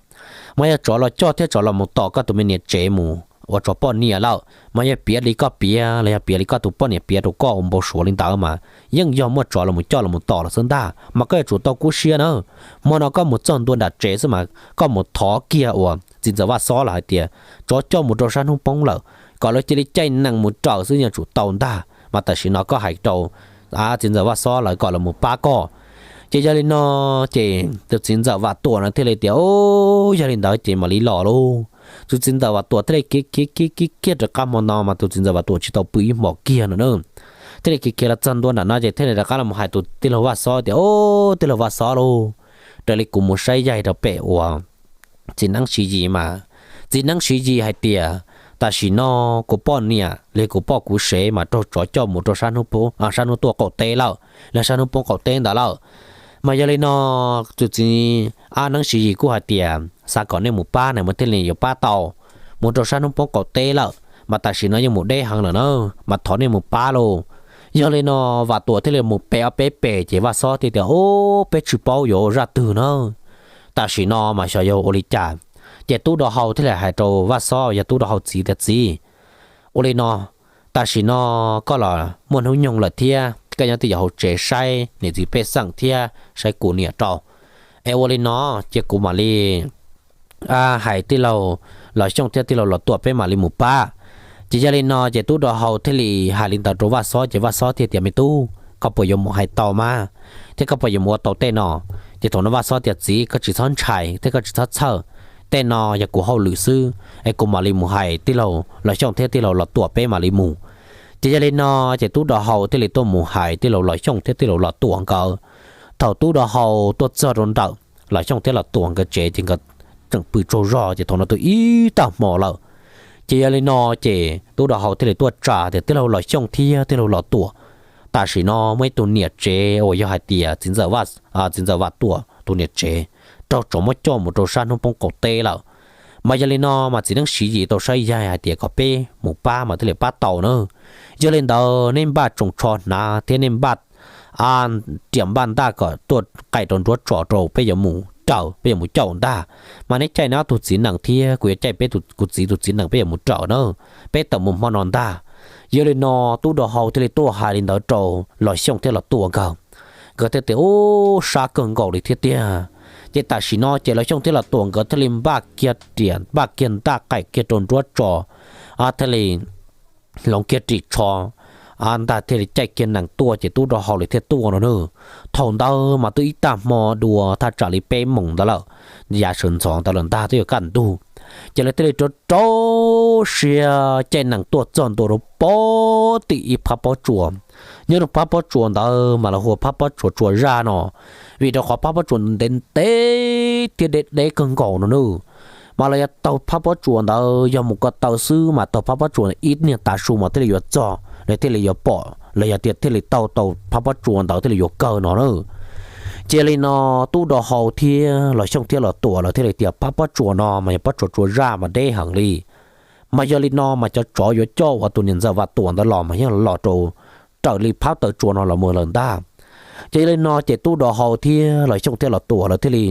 mas yog tsov los coj thiab tsov los mus tom koj tus me niam tsev mus ua tsov poj niam lawm. Mas yog piav li koj piav los yog piav li koj tus poj niam piav rau koj ua npau suav li ntawd mas yeej yog muaj tsov los mus coj los mus tom lawm xwb ntag. Mas koj yuav tsum tau kub siab na. Hmo no koj mus txog ntua nram tsev xwb mas koj mus thov kiag uas txiv ntxawm Vaj Xob los hais tias tsov coj mus rau sab hnub poob lawm, kom lawv cia li caij nees mus raws xwb yeej tsum tau ntag. Mas tam sim no koj hais rau txiv ntxawm Vaj Xob lawv kom lawv mus pab koj. Ces yog li no ces tus txiv ntxawm Vam Tuam no thiaj li tias o, yog li ntawd ces mam li los lauj. Tus txiv ntxawm Vam Tuam thiaj li khiav khiav khiav khiav rov qab hmo no mas tus txiv ntxawm Vam Tuam tsis tau pw ib hmos kiag no na. Thiaj li khiav khiav los txog ntua nram no ces thiaj li rov qab los hais tus tij laug Vaj Xob tias o, tij laug Vaj Xob lauj, raws li kuv mus saib yaig rau pem uas txiv neeb Siv Yis mas, txiv neeb Siv Yis hais tias, tam sim no kuv poj niam li kuv poj kuv sev mas raug tsov coj mus rau sab hnub tuaj qaum teb lawm, los sab hnub poob qaum teb ntawd lawm. Mas yog li no, tus txiv neeb Siv Yis kuj hais tias xav kom nej mus pab na mas thiaj li yuav pab tau, mus rau sab hnub poob qaum teb lawm mas tam sim no yeej mus deb heev lawm na, mas thov nej mus pab lauj. Yog li no Vam Tuam thiaj li mus pe ob peb pes ces Vaj Xob thiaj tias, Ub, peb tsis paub yuav ua zaj twg na. Tam sim no mas xyov yog ua li cas. Ces tub do hau thiaj li hais rau Vaj Xob yog tub do hau txiv tias, Txiv, ua li no, tam sim no koj los muaj hnub nyoog lawm thiab, koj nyob twj ywm hauv tsev saib niam txiv pej xeem thiab saib kuv niam rau. Es ua li no, cia kuv mam li hais tij laug Los Xyooj thiab tij laug Los Tuam peb mam li mus pab. Ces yog li no ces tub do hau thiaj li hais li ntawd rau Vaj Xob ces Vaj Xob thiaj tias, Me tub, koj puas yuav mus hais tau mas, thiab koj puas yuav mus ua tau tej no? Ces thaum no Vaj Xob tias, Txiv, koj tsis txhob ntshai thiab koj tsis txhob txhawj, tej no yog kuv hauj lwm xwb es kuv mam li mus hais tij laug Los Xyooj thiab tij laug Los Tuam peb mam li mus. Ces yog li no ces tub do hau thiaj li tuaj mus hais tij laug Los Xyooj thiab tij laug Los Tuam nkawd. Thaum tub do hau tuaj txog rau ntawm Los Xyooj thiab Los Tuam nkawd tsev ces nkawd tseem pw tsaug zog ces thaum no twb ib tag hmo lawm. Ces yog li no ces tub do hau thiaj li tuaj tsa tias, Tij laug Los Xyooj thiab tij laug Los Tuam, tam sim no muaj ib tug niam tsev uas yog hais tias txiv ntxawm Vam Tuam tus niam tsev raug tsov muab coj mus rau sab hnub poob qaum teb lawm. Mas yog li no mas txiv neeb Siv Yis tau saib yaig hais tias kom peb mus pab mas thiaj li pab tau na. Yog li ntawd nej npaj tsoos tsho hnav thiab nej npaj riam npaj ntaj kom tuaj qaij rau nruab tso rau peb yuav mus raws, peb yuav mus caum ntag. Mas neb caij neb ob tug txiv nees thiab kuv yuav caij peb, kuv txiv tus txiv nees peb yuav mus raws na. Peb tawm mus hmo no ntag. Yog li no tub do hau thiaj li tuaj hais li ntawd rau Los Xyooj thiab Los Tuam nkawd. Nkawd thiaj tias, Ub, sab kawg nkaus li thiab tiag. Ces tam sim no ces Los Xyooj thiab Los Tuam nkawd thiaj li npaj kiag riam npaj kiag ntaj qaij kiag rau nruab tso, thiaj li hloov kiag ris tsho ntag thiaj li caij kiag nees tuaj ces tub do hau li thiaj tuaj no na. Thaum ntawd mas twb ib tag hmo dua thaj tsam li peb moos ntawd lawm, yav sawv ntxov ntawd lawm ntag twb yuav kaj ntug. Ces lawv thiaj li rau rau siab caij nees tuaj txog ntua rau pem tim ib phab pob tsuas. Nyob rau phab pob tsuas ntawd mas lawv hu ua phab pob tsuas tsuas zaj no, vim rau qhov phab pob tsuas ntev ntev thiab deb deb kawg nkaus no na. Mas lawv yuav taug phab pob tsuas ntawd yog mus ko taw xwb mas taug phab pob tsuas ib niag tav su mas thiaj li yuav txog, lawv thiaj li yuav pom los yog tias thiaj li taug tau phab pob tsuas ntawd thiaj li yuav kawg no na. Cia li no tub do hau thiab Los Xyooj thiab Los Tuam lawv thiaj li tias, Phab pob tsuas no mas yog pob tsuas tsuas zaj mas deb heev li. Mas yog li no mas cov tsov yuav coj ua tus niam ntxawm Vam Tuam ntawd los mas yeej los rau raws li phab taw tsuas no los mus lawm ntag. Ces yog li no ces tub do hau thiab Los Xyooj thiab Los Tuam lawv thiaj li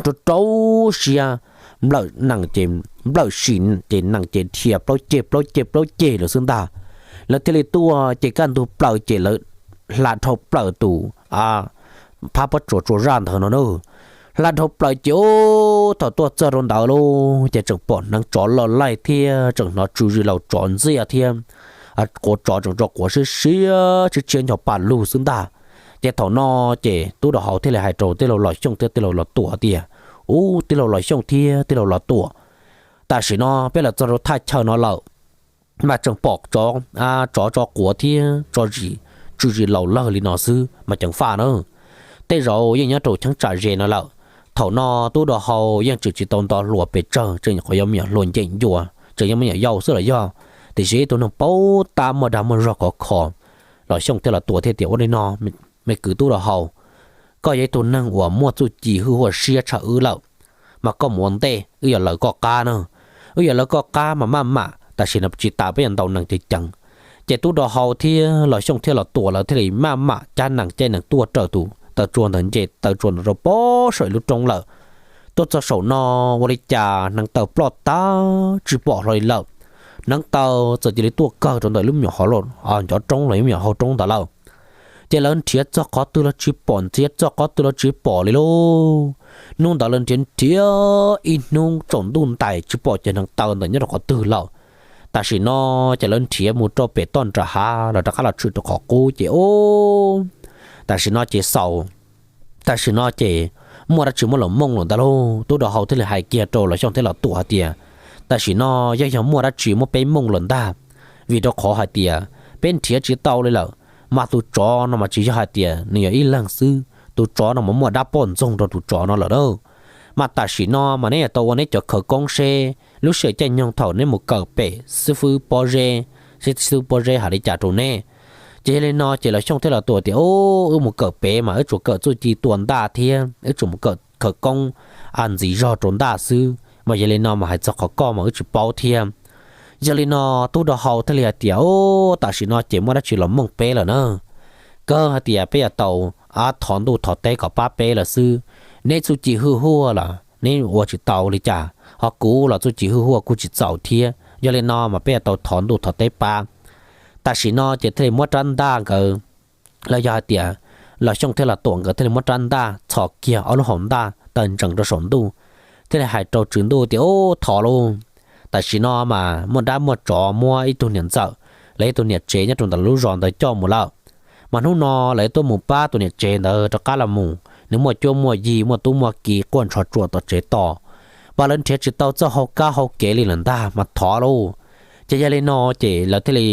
rau rau siab nplawm nees ces nplawm sim ces nees ces dhia plaub ceg plaub ceg plaub ceg lawm xwb ntag. Lawv thiaj li tuaj ces kaj ntug plaws ces lawv hla dhau plaws tus phab pob tsuas tsuas zaj ntawd no na. Hla dhau plaws ces ub thaum tuaj txog rau ntawd lauj ces tseem pom hneev tsov loj laij thiab tseem hnov tsw zis laus tsov ntxiaj thiab quav tsov tseem tso quav siab siab tshiab tshiab nco pa lug xwb ntag. Ces thaum no ces tub do hau thiaj li hais rau tij laug Los Xyooj thiab tij laug Los Tuam tias, Ub, tij laug Los Xyooj thiab tij laug Los Tuam, tam sim no peb los txog rau thaj chaw no lawm, mas tseem pom tsov tso quav thiab tso zis tsw zis laus lawg li no xwb mas ceev faj na. Tej zaum yeej nyob rau cheeb tsam ze no lawm. Thaum no tub do hau yeej tseem tsis tau nto hluas pes tsawg, tseem nyuam qhuav yuav me nyuam hluas ncees ncua, tseem yog me nyuam yaus xwb los yog, tiam sis ib tug neeg paub tab muaj dag muaj zog khov kho. Los Xyooj thiab Los Tuam thiaj tias, Ua li no, me kwv tub do hau, koj yog ib tug neeg uas muaj txuj ci hwj huaj siab tshaj wb lawm, mas koj mus ua ntej, wb yuav lawv koj qab na. Wb yuav lawv koj qab mas maj mam, tam sim no tsis tas peb yuav ntaus nees ceev ceev. Ces tub do hau thiab Los Xyooj thiab Los Tuam lawv thiaj li maj mam cab nees caij nees tuaj raws tus taw tsua ntawd nce taw tsua ntawd rau pem saum ib lub roob lawm. Tuaj txog saum no, ua li cas hneev taw ploj tag tsis pom hlo li lawm. Hneev taw txawm cia li tuaj kawg rau ntawm lub me nyuam hauv, ncov roob los lub me nyuam hauv roob ntawd lawm. Ces lawv nrhiav txog qhov twg los tsis pom, nrhiav txog qhov twg los tsis pom li lauj. Hnub ntawd lawv nrhiav nrhiav ib hnub tsaus ntuj ntais tsis pom cov hneev taw ntawd nyob rau qhov twg lawm. Tam sim no ces lawv nrhiav mus rau pem toj nram hav los rov qab los tshwm rau qhov qub ces ub, tam sim no ces xaus, tam sim no ces muaj dab tsi muab lawv mooj lawm ntag lauj. Tub do hau thiaj li hais kiag rau Los Xyooj thiab Los Tuam hais tias, Tam sim no yog yog muaj dab tsi muab peb mooj lawm ntag, vim rau qhov hais tias peb nrhiav tsis tau li lawm. Mas tus tsov no mas tsis yog hais tias nws yog ib leeg xwb, tus tsov no mas muaj dab poj ntxoog rau tus tsov no lawm na. Mas tam sim no mas neb yuav tau ua neb cov khawv koob seb lub sij hawm caij nyoog thaum neb mus kawm pem xib fwb Pob Zeb, seb xib fwb Pob Zeb hais li cas rau neb. Ces yog li no ces Los Xyooj thiab Los Tuam tias, Wb mus kawm pem mas wb tsuas kawm txuj ci tua ntaj thiab wb tsuas mus kawm khawv koob ntxiv zog rau ntaj xwb, mas yog li no mas hais txog qhov koj mas wb tsis paub thiab. Yog li no Tub Rau Hau thiaj li hais tias, Tam sim no ces muaj dab tsi los mooj peb lawm na. Kawg hais tias peb yuav tau thov ntuj thov teb kom pab peb lawm xwb. Neb txuj ci hwj huaj los neb ua tsis tau li cas, ho kuv los txuj ci hwj huaj kuj tsis txaus thiab. Yog li no mas peb yuav tau thov ntuj thov teb pab. Tam sim no ces thiaj li muab rab ntaj nkawd, los yog hais tias Los Xyooj thiab Los Tuam nkawd thiaj li muab rab ntaj txhos kiag ob lub hauv ntaj taw ntsees rau saum ntuj, thiaj li hais rau tswv ntuj tias, Ub, thov lauj! Tam sim no mas muaj dab muaj tsov, muab ib tug niam ntxawm los ib tug niam tsev nyob rau ntawm lub zos ntawd coj mus lawm. Mas hnub no lawv tuaj mus pab tus niam tsev ntawd rov qab los mus, nws muaj cuab muaj yig, muaj tub muaj ki, quaj ntxhov tsuam tom tsev tos, mas lawv nrhiav tsis tau txoj hau kab hau kev li lawm ntag, mas thov lauj! Ces yog li no ces lawv thiaj li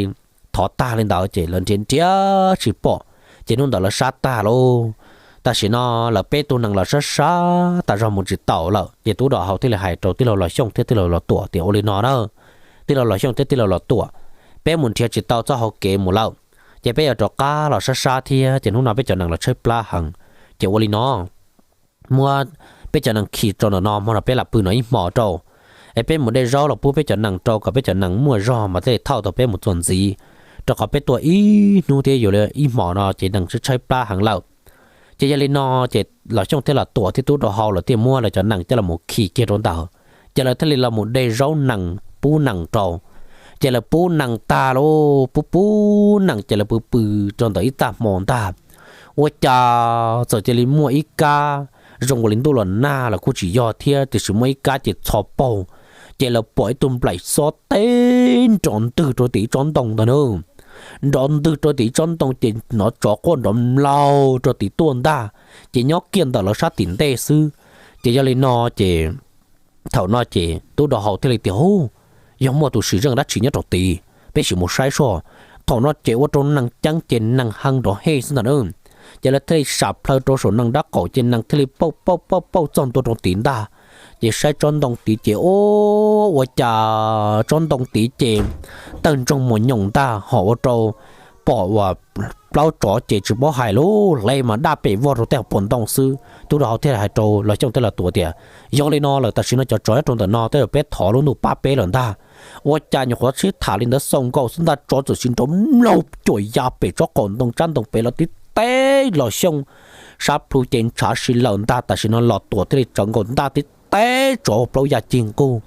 thov tag li ntawd ces lawv nrhiav nrhiav tsis pom, ces hnub ntawd lawv sab tag lauj. Tam sim no lawv peb tug nees los sab sab tas zog mus tsis taus lawm, ces Tub Rau Hau thiaj li hais rau tij laug Los Xyooj thiab tij laug Los Tuam tias, Ua li no na, tij laug Los Xyooj thiab tij laug Los Tuam, peb mus nrhiav tsis tau txoj hau kev mus lawm, ces peb yuav rov qab los sab sab thiab, ces hnub no peb cov nees los tshaib plab heev. Ces ua li no, muab peb cov nees khi rau ntawm no, hmo no peb lam pw no ib hmos rau, es peb mus de zaub los pub peb cov nees rau kom peb cov nees muaj zog mas thiaj li thauj tau peb mus txuas ntxiv, rau qhov peb tuaj ib hnub thiab yuav li ib hmos no ces nees tshaib plab heev lawm. Ces yog li no ces Los Xyooj thiab Los Tuam thiab Tub Rau Hau lawv thiaj muab lawv cov nees coj los mus khi kiag rau ntawd, ces lawv thiaj li los mus de zaub nees pub nees rau. Ces lawv pub nees tag lauj, pub pub nees ces lawv pw pw rau ntawm ib tag hmo ntag, ua cas txawm cia li muaj ib kab zoo ua li ntuj los nag los kuj tsis yog thiab, tiam sis muaj ib kab ces txho paug, ces lawv pom ib tug nplaim xob teb nrov ntwg rau tim ib tsob ntoo ntag na. Nrov ntwg rau tim ib tsob ntoo ces hnov tsov quaj nrov mlaug rau tim tuaj ntag, ces nyob kiag ntawm lawv sab tim ntej xwb. Ces yog li no ces thaum no ces Tub Rau Hau thiaj li tias, Hu, yog muaj tus sim zeej dab tsi nyob rau tid, peb sim mus saib soj. Thaum no ces ua rau nees ceeb ces nees hee nrov hej xwb ntag na. Ces lawv thiaj li sam plhaw rau saum nees dab qaum ces nees thiaj li pauj pauj pauj pauj txog ntua rau tid ntag. Ces saib tsob ntoo tid ces, ua cas tsob ntoo tid ces tawg ntsoog mos nyoos ntag, ho ua rau pom uas plaub tsov ces tsis paub hais lub hle mas daj pem voj rau tej hauv paus ntoo xwb. Tub Rau Hau thiaj hais rau Los Xyooj thiab Los Tuam tias, Yog li no lawm, tam sim no cov tsov nyob rau ntawm no tej zaum peb thov lub ntuj pab peb lawm ntag. Ua cas nyuam qhuav sib tham li ntawd xaus nkaus xwb ntag, tsov txawm sim nrov mlaug cuam ya pem tsob qaum ntoo tsab ntoo pem los tib teb Los Xyooj sab plhu ces ntshav si lawm ntag. Tam sim no Los Tuam thiaj li tsawv nkaus ntaj tib teb tsov ua plaub ya cig nqug.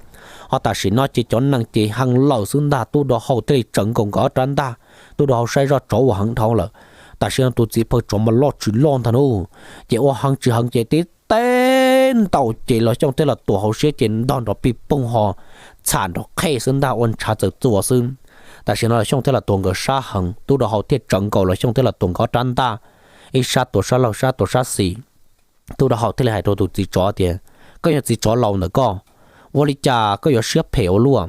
Ho tam sim no ces cov nees ces hee lawm xwb ntag, Tub Rau Hau thiaj li tsawv nkaus nkawd ob rab ntaj. Tub Rau Hau saib zoj tsov ua heev dhau lawm, tam sim no tus txiv pawg tsov mas loj tsis loj ntag nub, ces ua heev tsis heev ces tib teb ntaus ces Los Xyooj thiab Los Tuam hauv siab ces ntog nrov pij poog ho txham nrov qhej xwb ntag, ua ntshav txawm txuas xwb. Tam sim no Los Xyooj thiab Los Tuam nkawd sab heev, Tub Rau Hau thiaj tsawv nkaus Los Xyooj thiab Los Tuam nkawd ob rab ntaj, ib sab tuav sab laug sab tuav sab xis. Tub Rau Hau thiaj li hais rau tus txiv tsov tias, Koj yog txiv tsov laus ntawm koj, ua li cas koj yuav siab phem ua luaj?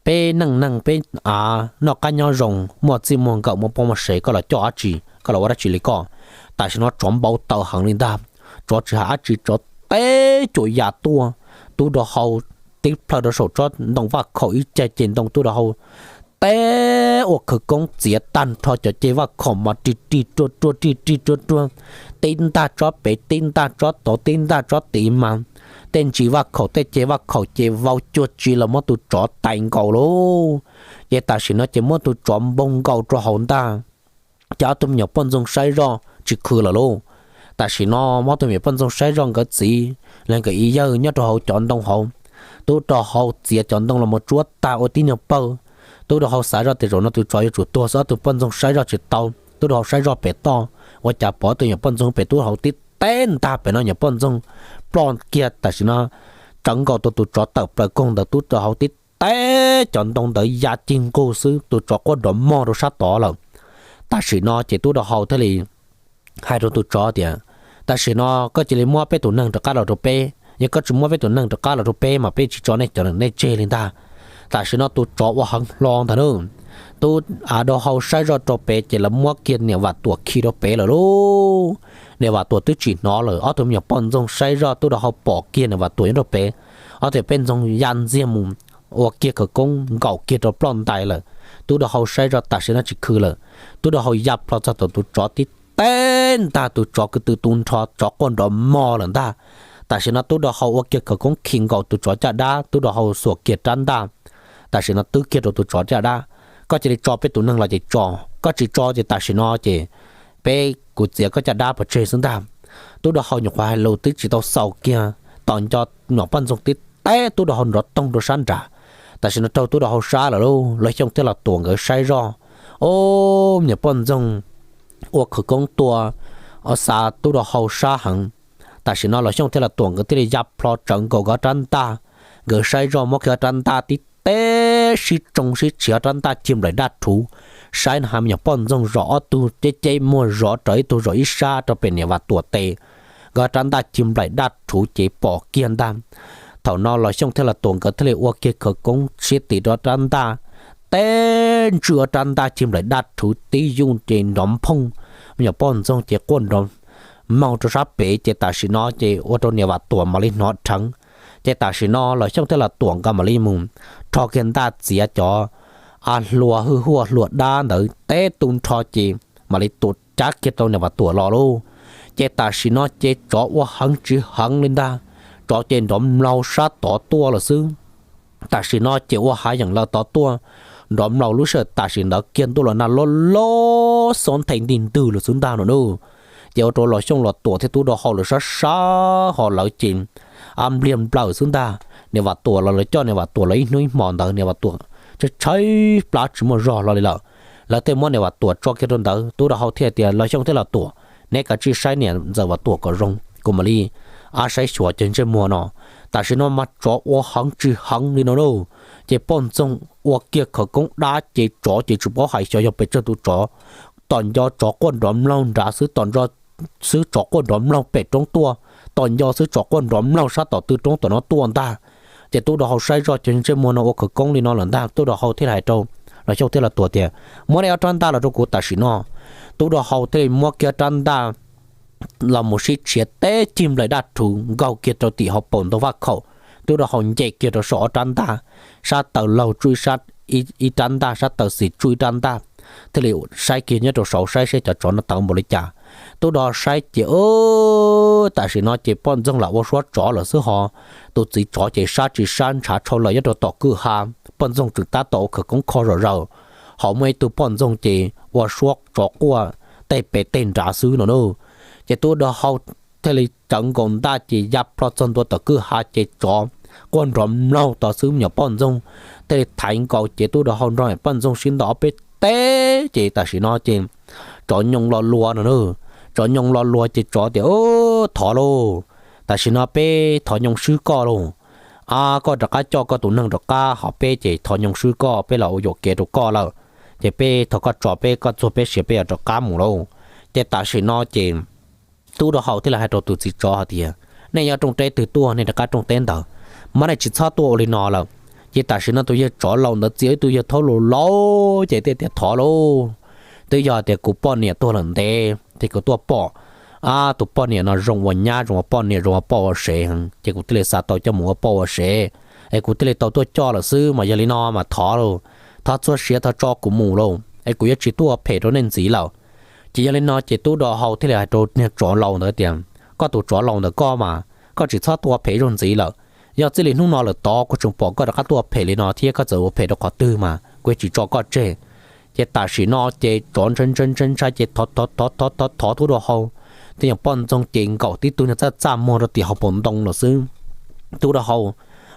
Peb neej neeg peb av noj qab nyob zoo, muaj txij muaj nkawm, muaj poj muaj sev, koj los coj dab tsi, koj los ua dab tsi li koj? Tam sim no tsov npau taws heev li ntag, tsov tsis hais dab tsi, tsov teb cuam ya tuaj. Tub Rau Hau tib plhaw rau saum tsob ntoo vaj khaum ib ceg ces ntoo Tub Rau Hau teb ua khawv koob txiav tag nrho cov ceg vaj khaum mas rig rig ruag ruag rig rig ruag ruag, tib ntaj tsob pem tib ntaj tsob tod tib ntaj tsob tid mas tej ntsis vaj khaum tej ceg vaj khaum ces vau cuag tsi los muab tus tsov tais nkaus lauj. Ces tam sim no ces muab tus tsov npog nkaus rau hauv ntag. Ces ob tug me nyuam poj ntxoog saib zoj tsis khw lawm lauj. Tam sim no muab ob tug me nyuam poj ntxoog saib zoj nkawd txiv los nkawd ib yawg nyob rau hauv cov ntoo hauv. Tub Rau Hau txiav cov ntoo los mus tsuab tag ua tib nyuag pawg. Tub Rau Hau xav zoj tias zaum no tus tsov yuav tsum tuag xwb, ob tug poj ntxoog saib zoj tsis tau. Tub Rau Hau saib zoj pem toj, ua cas pom ob tug me nyuam poj ntxoog pem tub hauv tib teb ntag pem no, nyuam poj ntxoog ploj kiag. Tam sim no tsawv nkaus tus, tus tsov tawm plaws koog ntawd, Tub Rau Hau tib teb cov ntoo ntawd ya cig nqug xwb, tus tsov quaj nrov mog rau sab tod lawm. Tam sim no ces Tub Rau Hau thiaj li hais rau tus tsov tias, Tam sim no koj cia li muab peb tus neeg rov qab los rau peb, yog koj tsis muab peb tus neeg rov qab los rau peb mas peb tsis tso nej cov neeg nej tseg li ntag. Tam sim no tus tsov ua heev hlo ntag nub. Tub Rau Hau saib zoj rau pem ces lawv muab kiag niam Vam Tuam khi rau pem lawm lauj. Niam Vam Tuam twb tsis hnov lawm, ob tug me nyuam poj ntxoog saib zoj, Tub Dau Hau pom kiag Niam Vam Tuam nyob rau pem, ob tug peb ntxoog ya ntxiag mus ua kiag khawv koob nkaum kiag rau ploj ntais lawm. Tub Dau Hau saib zoj tam sim no tsis khw lawm, Tub Dau Hau ya plho txog tom tus tsov tib teb ntag, tus tsov kwv tw tu nrho, tsov quaj nrov mog lawm ntag. Tam sim no Tub Dau Hau ua kiag khawv koob khi nkaus tus tsov caj dab, Tub Dau Hau xuas kiag rab ntaj, tam sim no twb kiag rau tus tsov caj dab. Koj cia li tso peb tus neeg los ces tso, koj tsis tso ces tam sim no ces peb kuv txiav koj caj dab pov tseg xwb ntag. Tub Dau Hau nyuam qhuav hais lus twb tsis tau xaus kiag, tos nco nyuam poj ntxoog tib teb Tub Dau Hau nrov toog rau sab nrad. Tam sim no raug Tub Dau Hau sab lawm lauj, Los Xyooj thiab Los Tuam nkawd saib zoj, ob me nyuam poj ntxoog ua khawv koob tua, ob xav Tub Dau Hau sab heev. Tam sim no Los Xyooj thiab Los Tuam nkawd thiaj li ya plho tsawv nkaus nkawd rab ntaj, nkawd saib zoj muab kiag rab ntaj tib teb sib tsoo sib tshiav rab ntaj cig nplaim daj rhuv, saib no ha me nyuam poj ntxoog zom ob tug ceb ceb muag zov raws ib tug zom ib sab rau pem Niam Vam Tuam tes, nkawd rab ntaj cig nplaim daj rhuv ces pom kiag ntag. Thaum no Los Xyooj thiab Los Tuam nkawd thiaj li ua kiag khawv koob siab tis rau rab ntaj, teb ntswj rab ntaj cig nplaim daj rhuv tib yuj ces nrov nphooj, me nyuam poj ntxoog ces quaj nrov mog rau sab pem ces tam sim no ces ua rau Niam Vam Tuam mam li hnov dheev. Ces tam sim no Los Xyooj thiab Los Tuam nkawd mam li mus rho kiag ntaj txiav cov a hlua hwj huaj hlua dab ntawd teb tu nrho ces mam li tuam cab kiag rau Niam Vam Tuam los lauj. Ces tam sim no ces tsov ua heev tsis heev li ntag, tsov ces nrov mlaug sab tod tuaj lawm xwb. Tam sim no ces ua hav yeem lawm tod tuaj, nrov mlaug lub sij hawm tam sim ntawd kiag ntuj los nag loj loj xob nthe nti ntwg lawm xwb ntag no nawb. Ces ua rau Los Xyooj Los Tuam thiab Tub Dau Hau lawv sab sab ho lawv ces a npliag nplawm xwb ntag. Niam Vam Tuam los lawv coj Niam Vam Tuam los ib hnub ib hmo ntawd Niam Vam Tuam tshaib tshaib plab tsis muaj zog hlo li lawm. Lawv thiaj muab Niam Vam Tuam tso kiag rau ntawd, Tub Dau Hau thiaj tias Los Xyooj thiab Los Tuam, neb kav tsij saib niam ntxawm Vam Tuam kom zoo, kuv mam li ab saib xyuas cov ntsej muag no. Tam sim no mas tsov ua heev tsis heev li no lauj. Ces poj ntxoog ua kiag khawv koob dab ces tsov ces tsis paub hais xyov yog pes tsawg tus tsov. Tom nco tsov quaj nrov mlaug nrad xwb, tom nco xwb tsov quaj nrov mlaug pem roob tuaj, tom nco xwb tsov quaj nrov mlaug sab tom tw roob tom no tuaj ntag. Ces Tub Dau Hau saib zoj cov ntsej muag no ua khawv koob li no lawm ntag, Tub Dau Hau thiaj li hais rau Los Xyooj thiab Los Tuam tias, muab nej ob rab ntaj los rau kuv tam sim no. Tub Dau Hau thiaj li muab kiag rab ntaj los mus sib tshiav teb cig nplaim daj rhuv nkaug kiag rau tim hauv paus ntoo vaj khaum. Tub Dau Hau nce kiag rau saum ob rab ntaj, sab taw laug tsuj ib rab ntaj, sab taw xis tsuj ib rab ntaj, thiaj li saib kiag nyob rau saud saib seb cov tsov no tawv npaum li cas. Tub Dau Hau saib ces tam sim no ces poj ntxoog lam ua suab tsov lawm xwb ho, tus txiv tsov ces sab tsis sab ntshav tshau lawm nyob rau tom kwj ha. Poj ntxoog tseem tab tom ua khawv koob kho zom zaws, ho muaj ib tug poj ntxoog ces ua suab tsov quaj tej pem tej nrad xwb no nawb. Ces Tub Dau Hau thiaj li tsawv nkaus ntaj ces ya plho txog ntua tom kwj ha ces tsov quaj nrov mlaug tod xwb, me nyuam poj ntxoog thiaj li thaiv nkaus ces Tub Dau Hau nrog poj ntxoog sib ntaus ob peb teg ces tam sim no ces tsov nyoo lo lua no nawb. Tsov nyoo lo lua ces tsov tias, thov lauj, tam sim no peb thov nyoo swb koj lauj. Ab, koj rov qab coj koj tus neeg rov qab ho peb ces thov nyoo swb koj, peb los ua yuam kev rau koj lawm. Ces peb thov koj tso peb koj txuag peb sia peb yuav rov qab mus lauj. Ces tam sim no ces Tub Dau Hau thiaj li hais rau tus txiv tsov hais tias, nej nyob rooj teb twg tuaj nej rov qab rooj teb ntawd, mas nej tsis txhob tuaj ua li no lawm. Ces tam sim no tus yawg tsov laus ntawd txia ib tug yawg thaub laus laus ces thiaj tias, thov lauj, twb yog tias kuv poj niam tuag lawm ntev ces kuv tuaj pom, ab, tus poj niam no zoo ua nyab zoo ua poj niam zoo ua poj ua sev heev ces kuv thiaj li xav tau coj mus ua poj ua sev, es kuv thiaj li tau tuaj coj lawm xwb, mas yog li no mas thov lauj, thov txuag siav thov tso kuv mus lauj, es kuv yuav tsis tuaj ua phem rau nej ntxiv lawm. Ces yog li no ces Tub Dau Hau thiaj li hais rau niag tsov laus ntawd tias, koj tus tsov laus ntawm koj mas koj tsis txhob tuaj ua phem zaug ntxiv lawm. Yog txij li hnub no lawm tod kuv tseem pom koj rov qab tuaj ua phem li no thiab koj txawm ua phem rau qhov twg mas kuv yuav tsis tso koj tseg. Ces tam sim no ces tsov ntshai ntshai ntshai ntshai ces thov thov thov thov thov Tub Dau Hau, tej nyuag poj ntxoog ces nkaum tib tug niag txaj txaj muag rau tim hauv paus ntoo lawm xwb. Tub Dau Hau,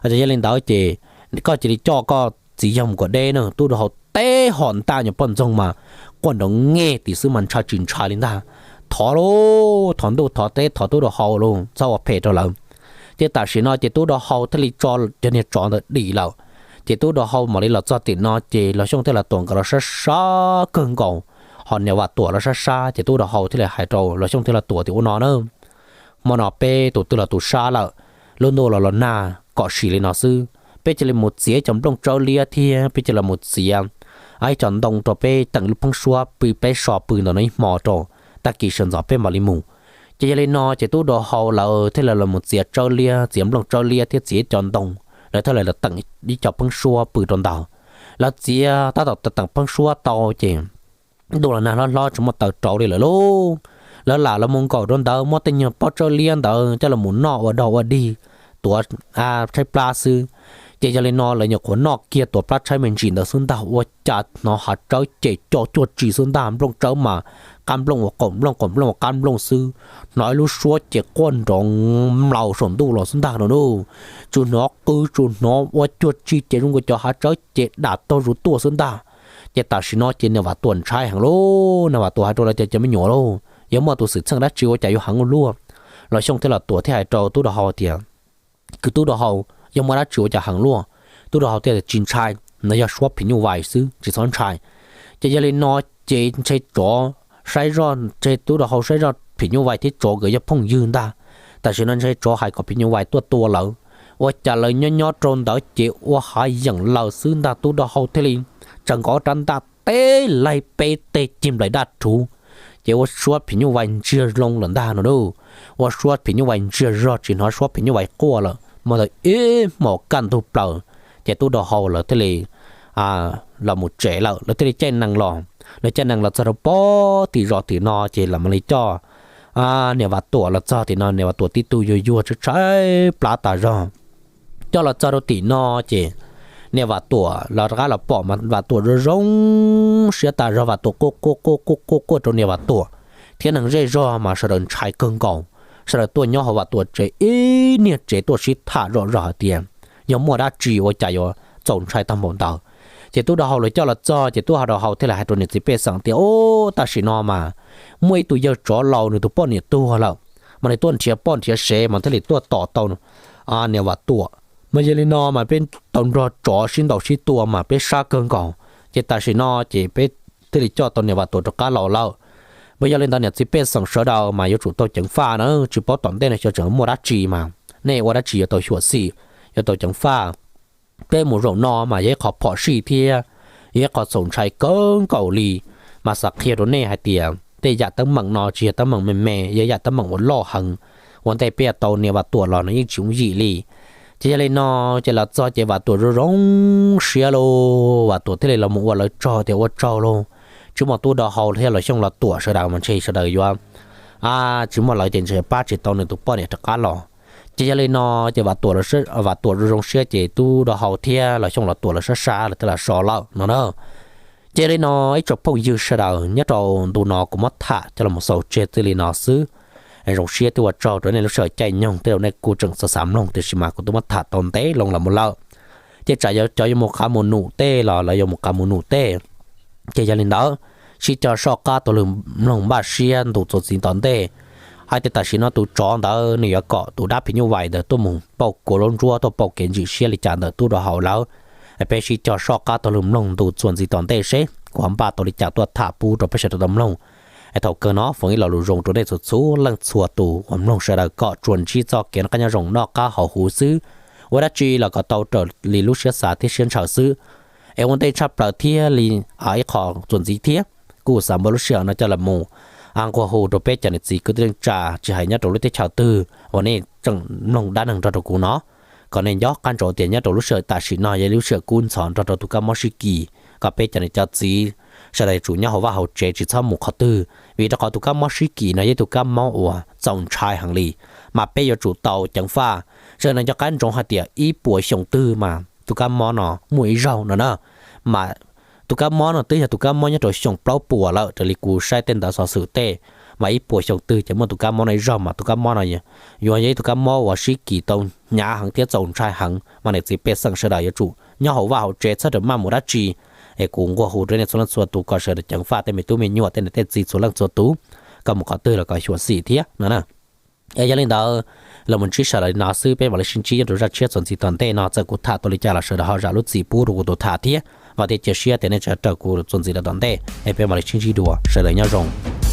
yog li ntawd ces koj cia li coj koj txiv yawg mus kom deb na. Tub Dau Hau teb hom ntaj nyuag poj ntxoog mas quaj nrov nge tim xwb mas ntshai tsis ntshai li ntag. Thov lauj, thov ntuj thov teb thov Tub Dau Hau lauj, txhob ua phem rau lawv. Ces tam sim no ces Tub Dau Hau thiaj li tso cov niag tsov ntawd dim lawm. Ces Tub Dau Hau mam li los txog tim no ces Los Xyooj thiab Los Tuam nkawd los sab sab kawg nkaus, ho niam Vam Tuam los sab sab ces Tub Dau Hau thiaj li hais rau Los Xyooj thiab Los Tuam tias, ua no na, hmo no peb tus twg los tus sab lawm, lub ntuj los los nag kom sim li no xwb, peb cia li mus txiav cov nplooj tsawb liab thiab peb cia li mus txiav ib co ntoo rau peb teem lub pheeb suab pw peb so pw ntawm no ib hmo rau, tag kis sawv ntxov peb mam li mus. Ces yog li no ces tub Dau Hau lawv thiaj li los txiav tsawb liab, txiav nplooj tsawb liab thiab txiav ib co ntoo, lawv thiaj li los teem ib co pheeb suab pw rau ntawd. Lawv txiav tab tom teem pheeb suab tau ces ntuj los nag hlob hlob tsis muaj taws rauv li lawm lauj. Lawv lam los mus nkaum rau ntawd muab tej nyuag pob tsawb liab ntawd coj los noj ua dog ua dig, tuav tshaib plab xwb. Ces yog li no lawv nyuam qhuav noj kiag tuav plab tshaib me ntsis ntawd xwb ntag ua cas hnov hav tsawb ces co cuag tsi xwb ntag, nplooj tsawb mas qab nplooj ua qaum nplooj, qaum nplooj ua qab nplooj xwb. Hnov ib lub suab ces quaj nrov mlaus saum ntuj los xwb ntag no lauj. Tsuas hnov qw tsuas hnov ua cuag tsi ces zoo nkaus cov hav tsawb ces dam taug zus tuaj xwb ntag. Ces tam sim no ces niam Vam Tuam ntshai heev lauj. Niam Vam Tuam hais rau lawv tias, cov me nyuam lauj, yog muaj tus xwm txheej dab tsi ua cas yuav heev ua luaj? Los Xyooj thiaj los Tuam thiaj hais rau tub Dau Hau tias, kwv tub Dau Hau, yog muaj dab tsi ua cas heev luaj? Tub Dau Hau thiaj tias, tsis ntshai, no yog suab phim nyuj vais xwb, tsis txhob ntshai. Ces yog li no ces ntshe tsov saib zoj, ntshe tub Dau Hau saib zoj phim nyuj vais thiab tsov nkawd yog phooj ywg ntag. Tam sim no ntshe tsov hais kom phim nyuj vais tuaj tua lawv. Ua cas lawv nyob nyob rau ntawd ces ua hav yeem lawm xwb ntag, tub Dau Hau thiaj li tsaws nkaus rab ntaj teb laig peb teg cig nplaim daj rhuv, ces ua suab phim nyuj vais ntsiag loo lawm ntag no lauj. Ua suab phim nyuj vais ntsiag zog tsis hnov suab phim nyuj vais quaj lawm, mas tau ib hmos kaj ntug plaws. Ces tub Dau Hau lawv thiaj li los mus tsev lawm, lawv thiaj li caij nees los. Lawv caij nees los txog rau pem tim zos tim no ces lawv mam li coj niam Vam Tuam los txog tim no, niam Vam Tuam tib tug yuag yuag tshaib tshaib plab tas zog. Coj los txog rau tim no ces niam Vam Tuam los rov qab los pom mas Vam Tuam zoo zoo siab tas zog, Vam Tuam quaj quaj quaj quaj quaj quaj rau niam Vam Tuam thiab neeg zej zog mas sawv daws ntshai kawg nkaus. Sawv daws tuaj nyob hauv Vam Tuam tsev ib niag tsev tuaj sib tham zom zaws hais tias yog muaj dab tsi ua cas yuav txaus ntshai tag npaum ntawd. Ces tub Dau Hau lawv coj los txog ces tub Dau Hau thiaj li hais rau niam txiv pej xeem tias, ub, tam sim no mas muaj ib tug yawg tsov laus nws tus poj niam tuag lawm, mas nws tuaj nrhiav poj nrhiav sev mas thiaj li tuaj tom tau niam Vam Tuam. Mas yog li no mas peb tau nrog tsov sib ntaus sib tua mas peb sab kawg nkaus. Ces tam sim no ces peb thiaj li coj tau niam Vam Tuam rov qab los lawm. Mas yog li ntawd niam txiv pej xeem sawv daws mas yuav tsum tau ceev faj na, tsis paub tom ntej no xyov tseem muaj dab tsi mas nej ua dab tsi yuav tau xyuam xim, yuav tau ceev faj. Peb mus zaum no mas yog ib qho phom sij thiab yog ib qho txaus ntshai kawg nkaus li. Mas xav qhia rau nej hais tias tej yam teeb meem no tsis yog teeb meem me me, yog yam teeb meem uas loj heev. Ua ntej peb yuav tau niam Vam Tuam los nws yeej tsis yooj yim li. Ces yog li no ces los txog ces Vam Tuam zoo zoo siab lauj, Vam Tuam thiaj li los mus ua lawv tsaug tias ua tsaug lauj, tsis muaj tub Dau Hau thiab los Xyooj los Tuam sawv daws mas ntshe sawv daws yuav, tsis muaj lawv ces ntshe pab tsis tau nws tus poj niam rov qab los. Ces yog li no ces Vam Tuam, Vam Tuam zoo zoo siab ces tub Dau Hau thiab los Xyooj los Tuam lawv sab sab lawv thiaj los so lawm no na. Ces yog li no ib tsoom phooj ywg sawv daws, nyob rau ntu no kuv muab tham coj los xaus tseg txij li no xwb. Zoo siab thiab ua tsaug rau nej lub sij hawm caij nyoog, tej zaum nej kuj tseem xav xav mloog tiam sis mas kuv twb muab tham tau ntev loo los mus lawm. Ces tsam cov yuav mus qav mus num tej los lawv yuav mus qav mus num tej. Ces yog li ntawd, sib cog soj qab taug lw mloog npaj siab ntu txuas ntxiv tom ntej, hais tias tam sim no tus tsov ntawd nws yuav kom tus dab phim nyuj vais ntawd tuaj mus pauj kua lub ntsuab, tuaj pauj kev ntsim siab li cas ntawm tub Dau Hau lawv. Peb sib cog soj qab taug lw mloog ntu txuas ntxiv tom ntej seb kuv ho npaj tau li cas tuaj tham pub rau peb sawv daws tau mloog. Es thaum kawg no foom ib lo lus zoo rau nej txhua txhua leej txhua tus uas mloog sawv daws kom tsuas ntsib txoj kev noj qab nyob zoo noj qab haus huv xwb. Ua dab tsi los kom tau raws li lub siab xav thiab siab ntshaw xwb. Es ua ntej tshaj plaws thiab li ib qho txuas ntxiv thiab, kuj xav npaj lub sij hawm no coj los mus nquag hu rau peb cov niam txiv kwv tij neej tsa tsis hais nyob rau lub teb chaws twg uas nej tseem mloog dab neeg nrog rau kuv no, kom nej nco qab ntsoov tias nyob rau lub sij hawm tam sim no yog lub sij hawm kub ntxhov nrog rau tus kab mob sib kis, kom peb cov niam cov txiv sawv daws yuav tsum nyob hauv vaj hauv tsev tsis txhob mus qhov twg, vim rau qhov tus kab mob sib kis no yog ib tug kab mob uas txaus ntshai heev li, mas peb yuav tsum tau ceev faj. Sawv daws nco qab ntsoov hais tias ib puas xyoo twg mas tus kab mob no muaj ib zaug no na, mas tus kab mob no twb yog tus kab mob nyob rau xyoo plaub puas lawm raws li kuv saib tej ntawv xov xwm tej, mas ib puas xyoo twg ces muaj tus kab mob no ib zaug, mas tus kab mob no yuav yog ib tug kab mob uas sib kis tau hnyav heev thiab txaus ntshai heev, mas niam txiv pej xeem sawv daws yuav tsum nyob hauv vaj hauv tsev txhob rawm maj mus dab tsi. Es kuv nquag hu rau nej txhua leej txhua tus kom sawv daws ceev faj tej me tub me nyuam tej niam tej txiv txhua leej txhua tus, kom mus qhov twg los kom xyuam xim thiab no na. Es yog li ntawd, los mus ntsib sawv daws li no xwb, peb mam li sib ntsib nyob rau zaj tshiab txuas ntxiv tom ntej no, txawm kuv tham tau li cas los sawv daws ho zam lub txim pub rau kuv tus tham thiab. Vam thiab cia siab tias nej tseem raws kuv txuas ntxiv rau tom ntej, es peb mam li sib ntsib dua, sawv daws nyob zoo.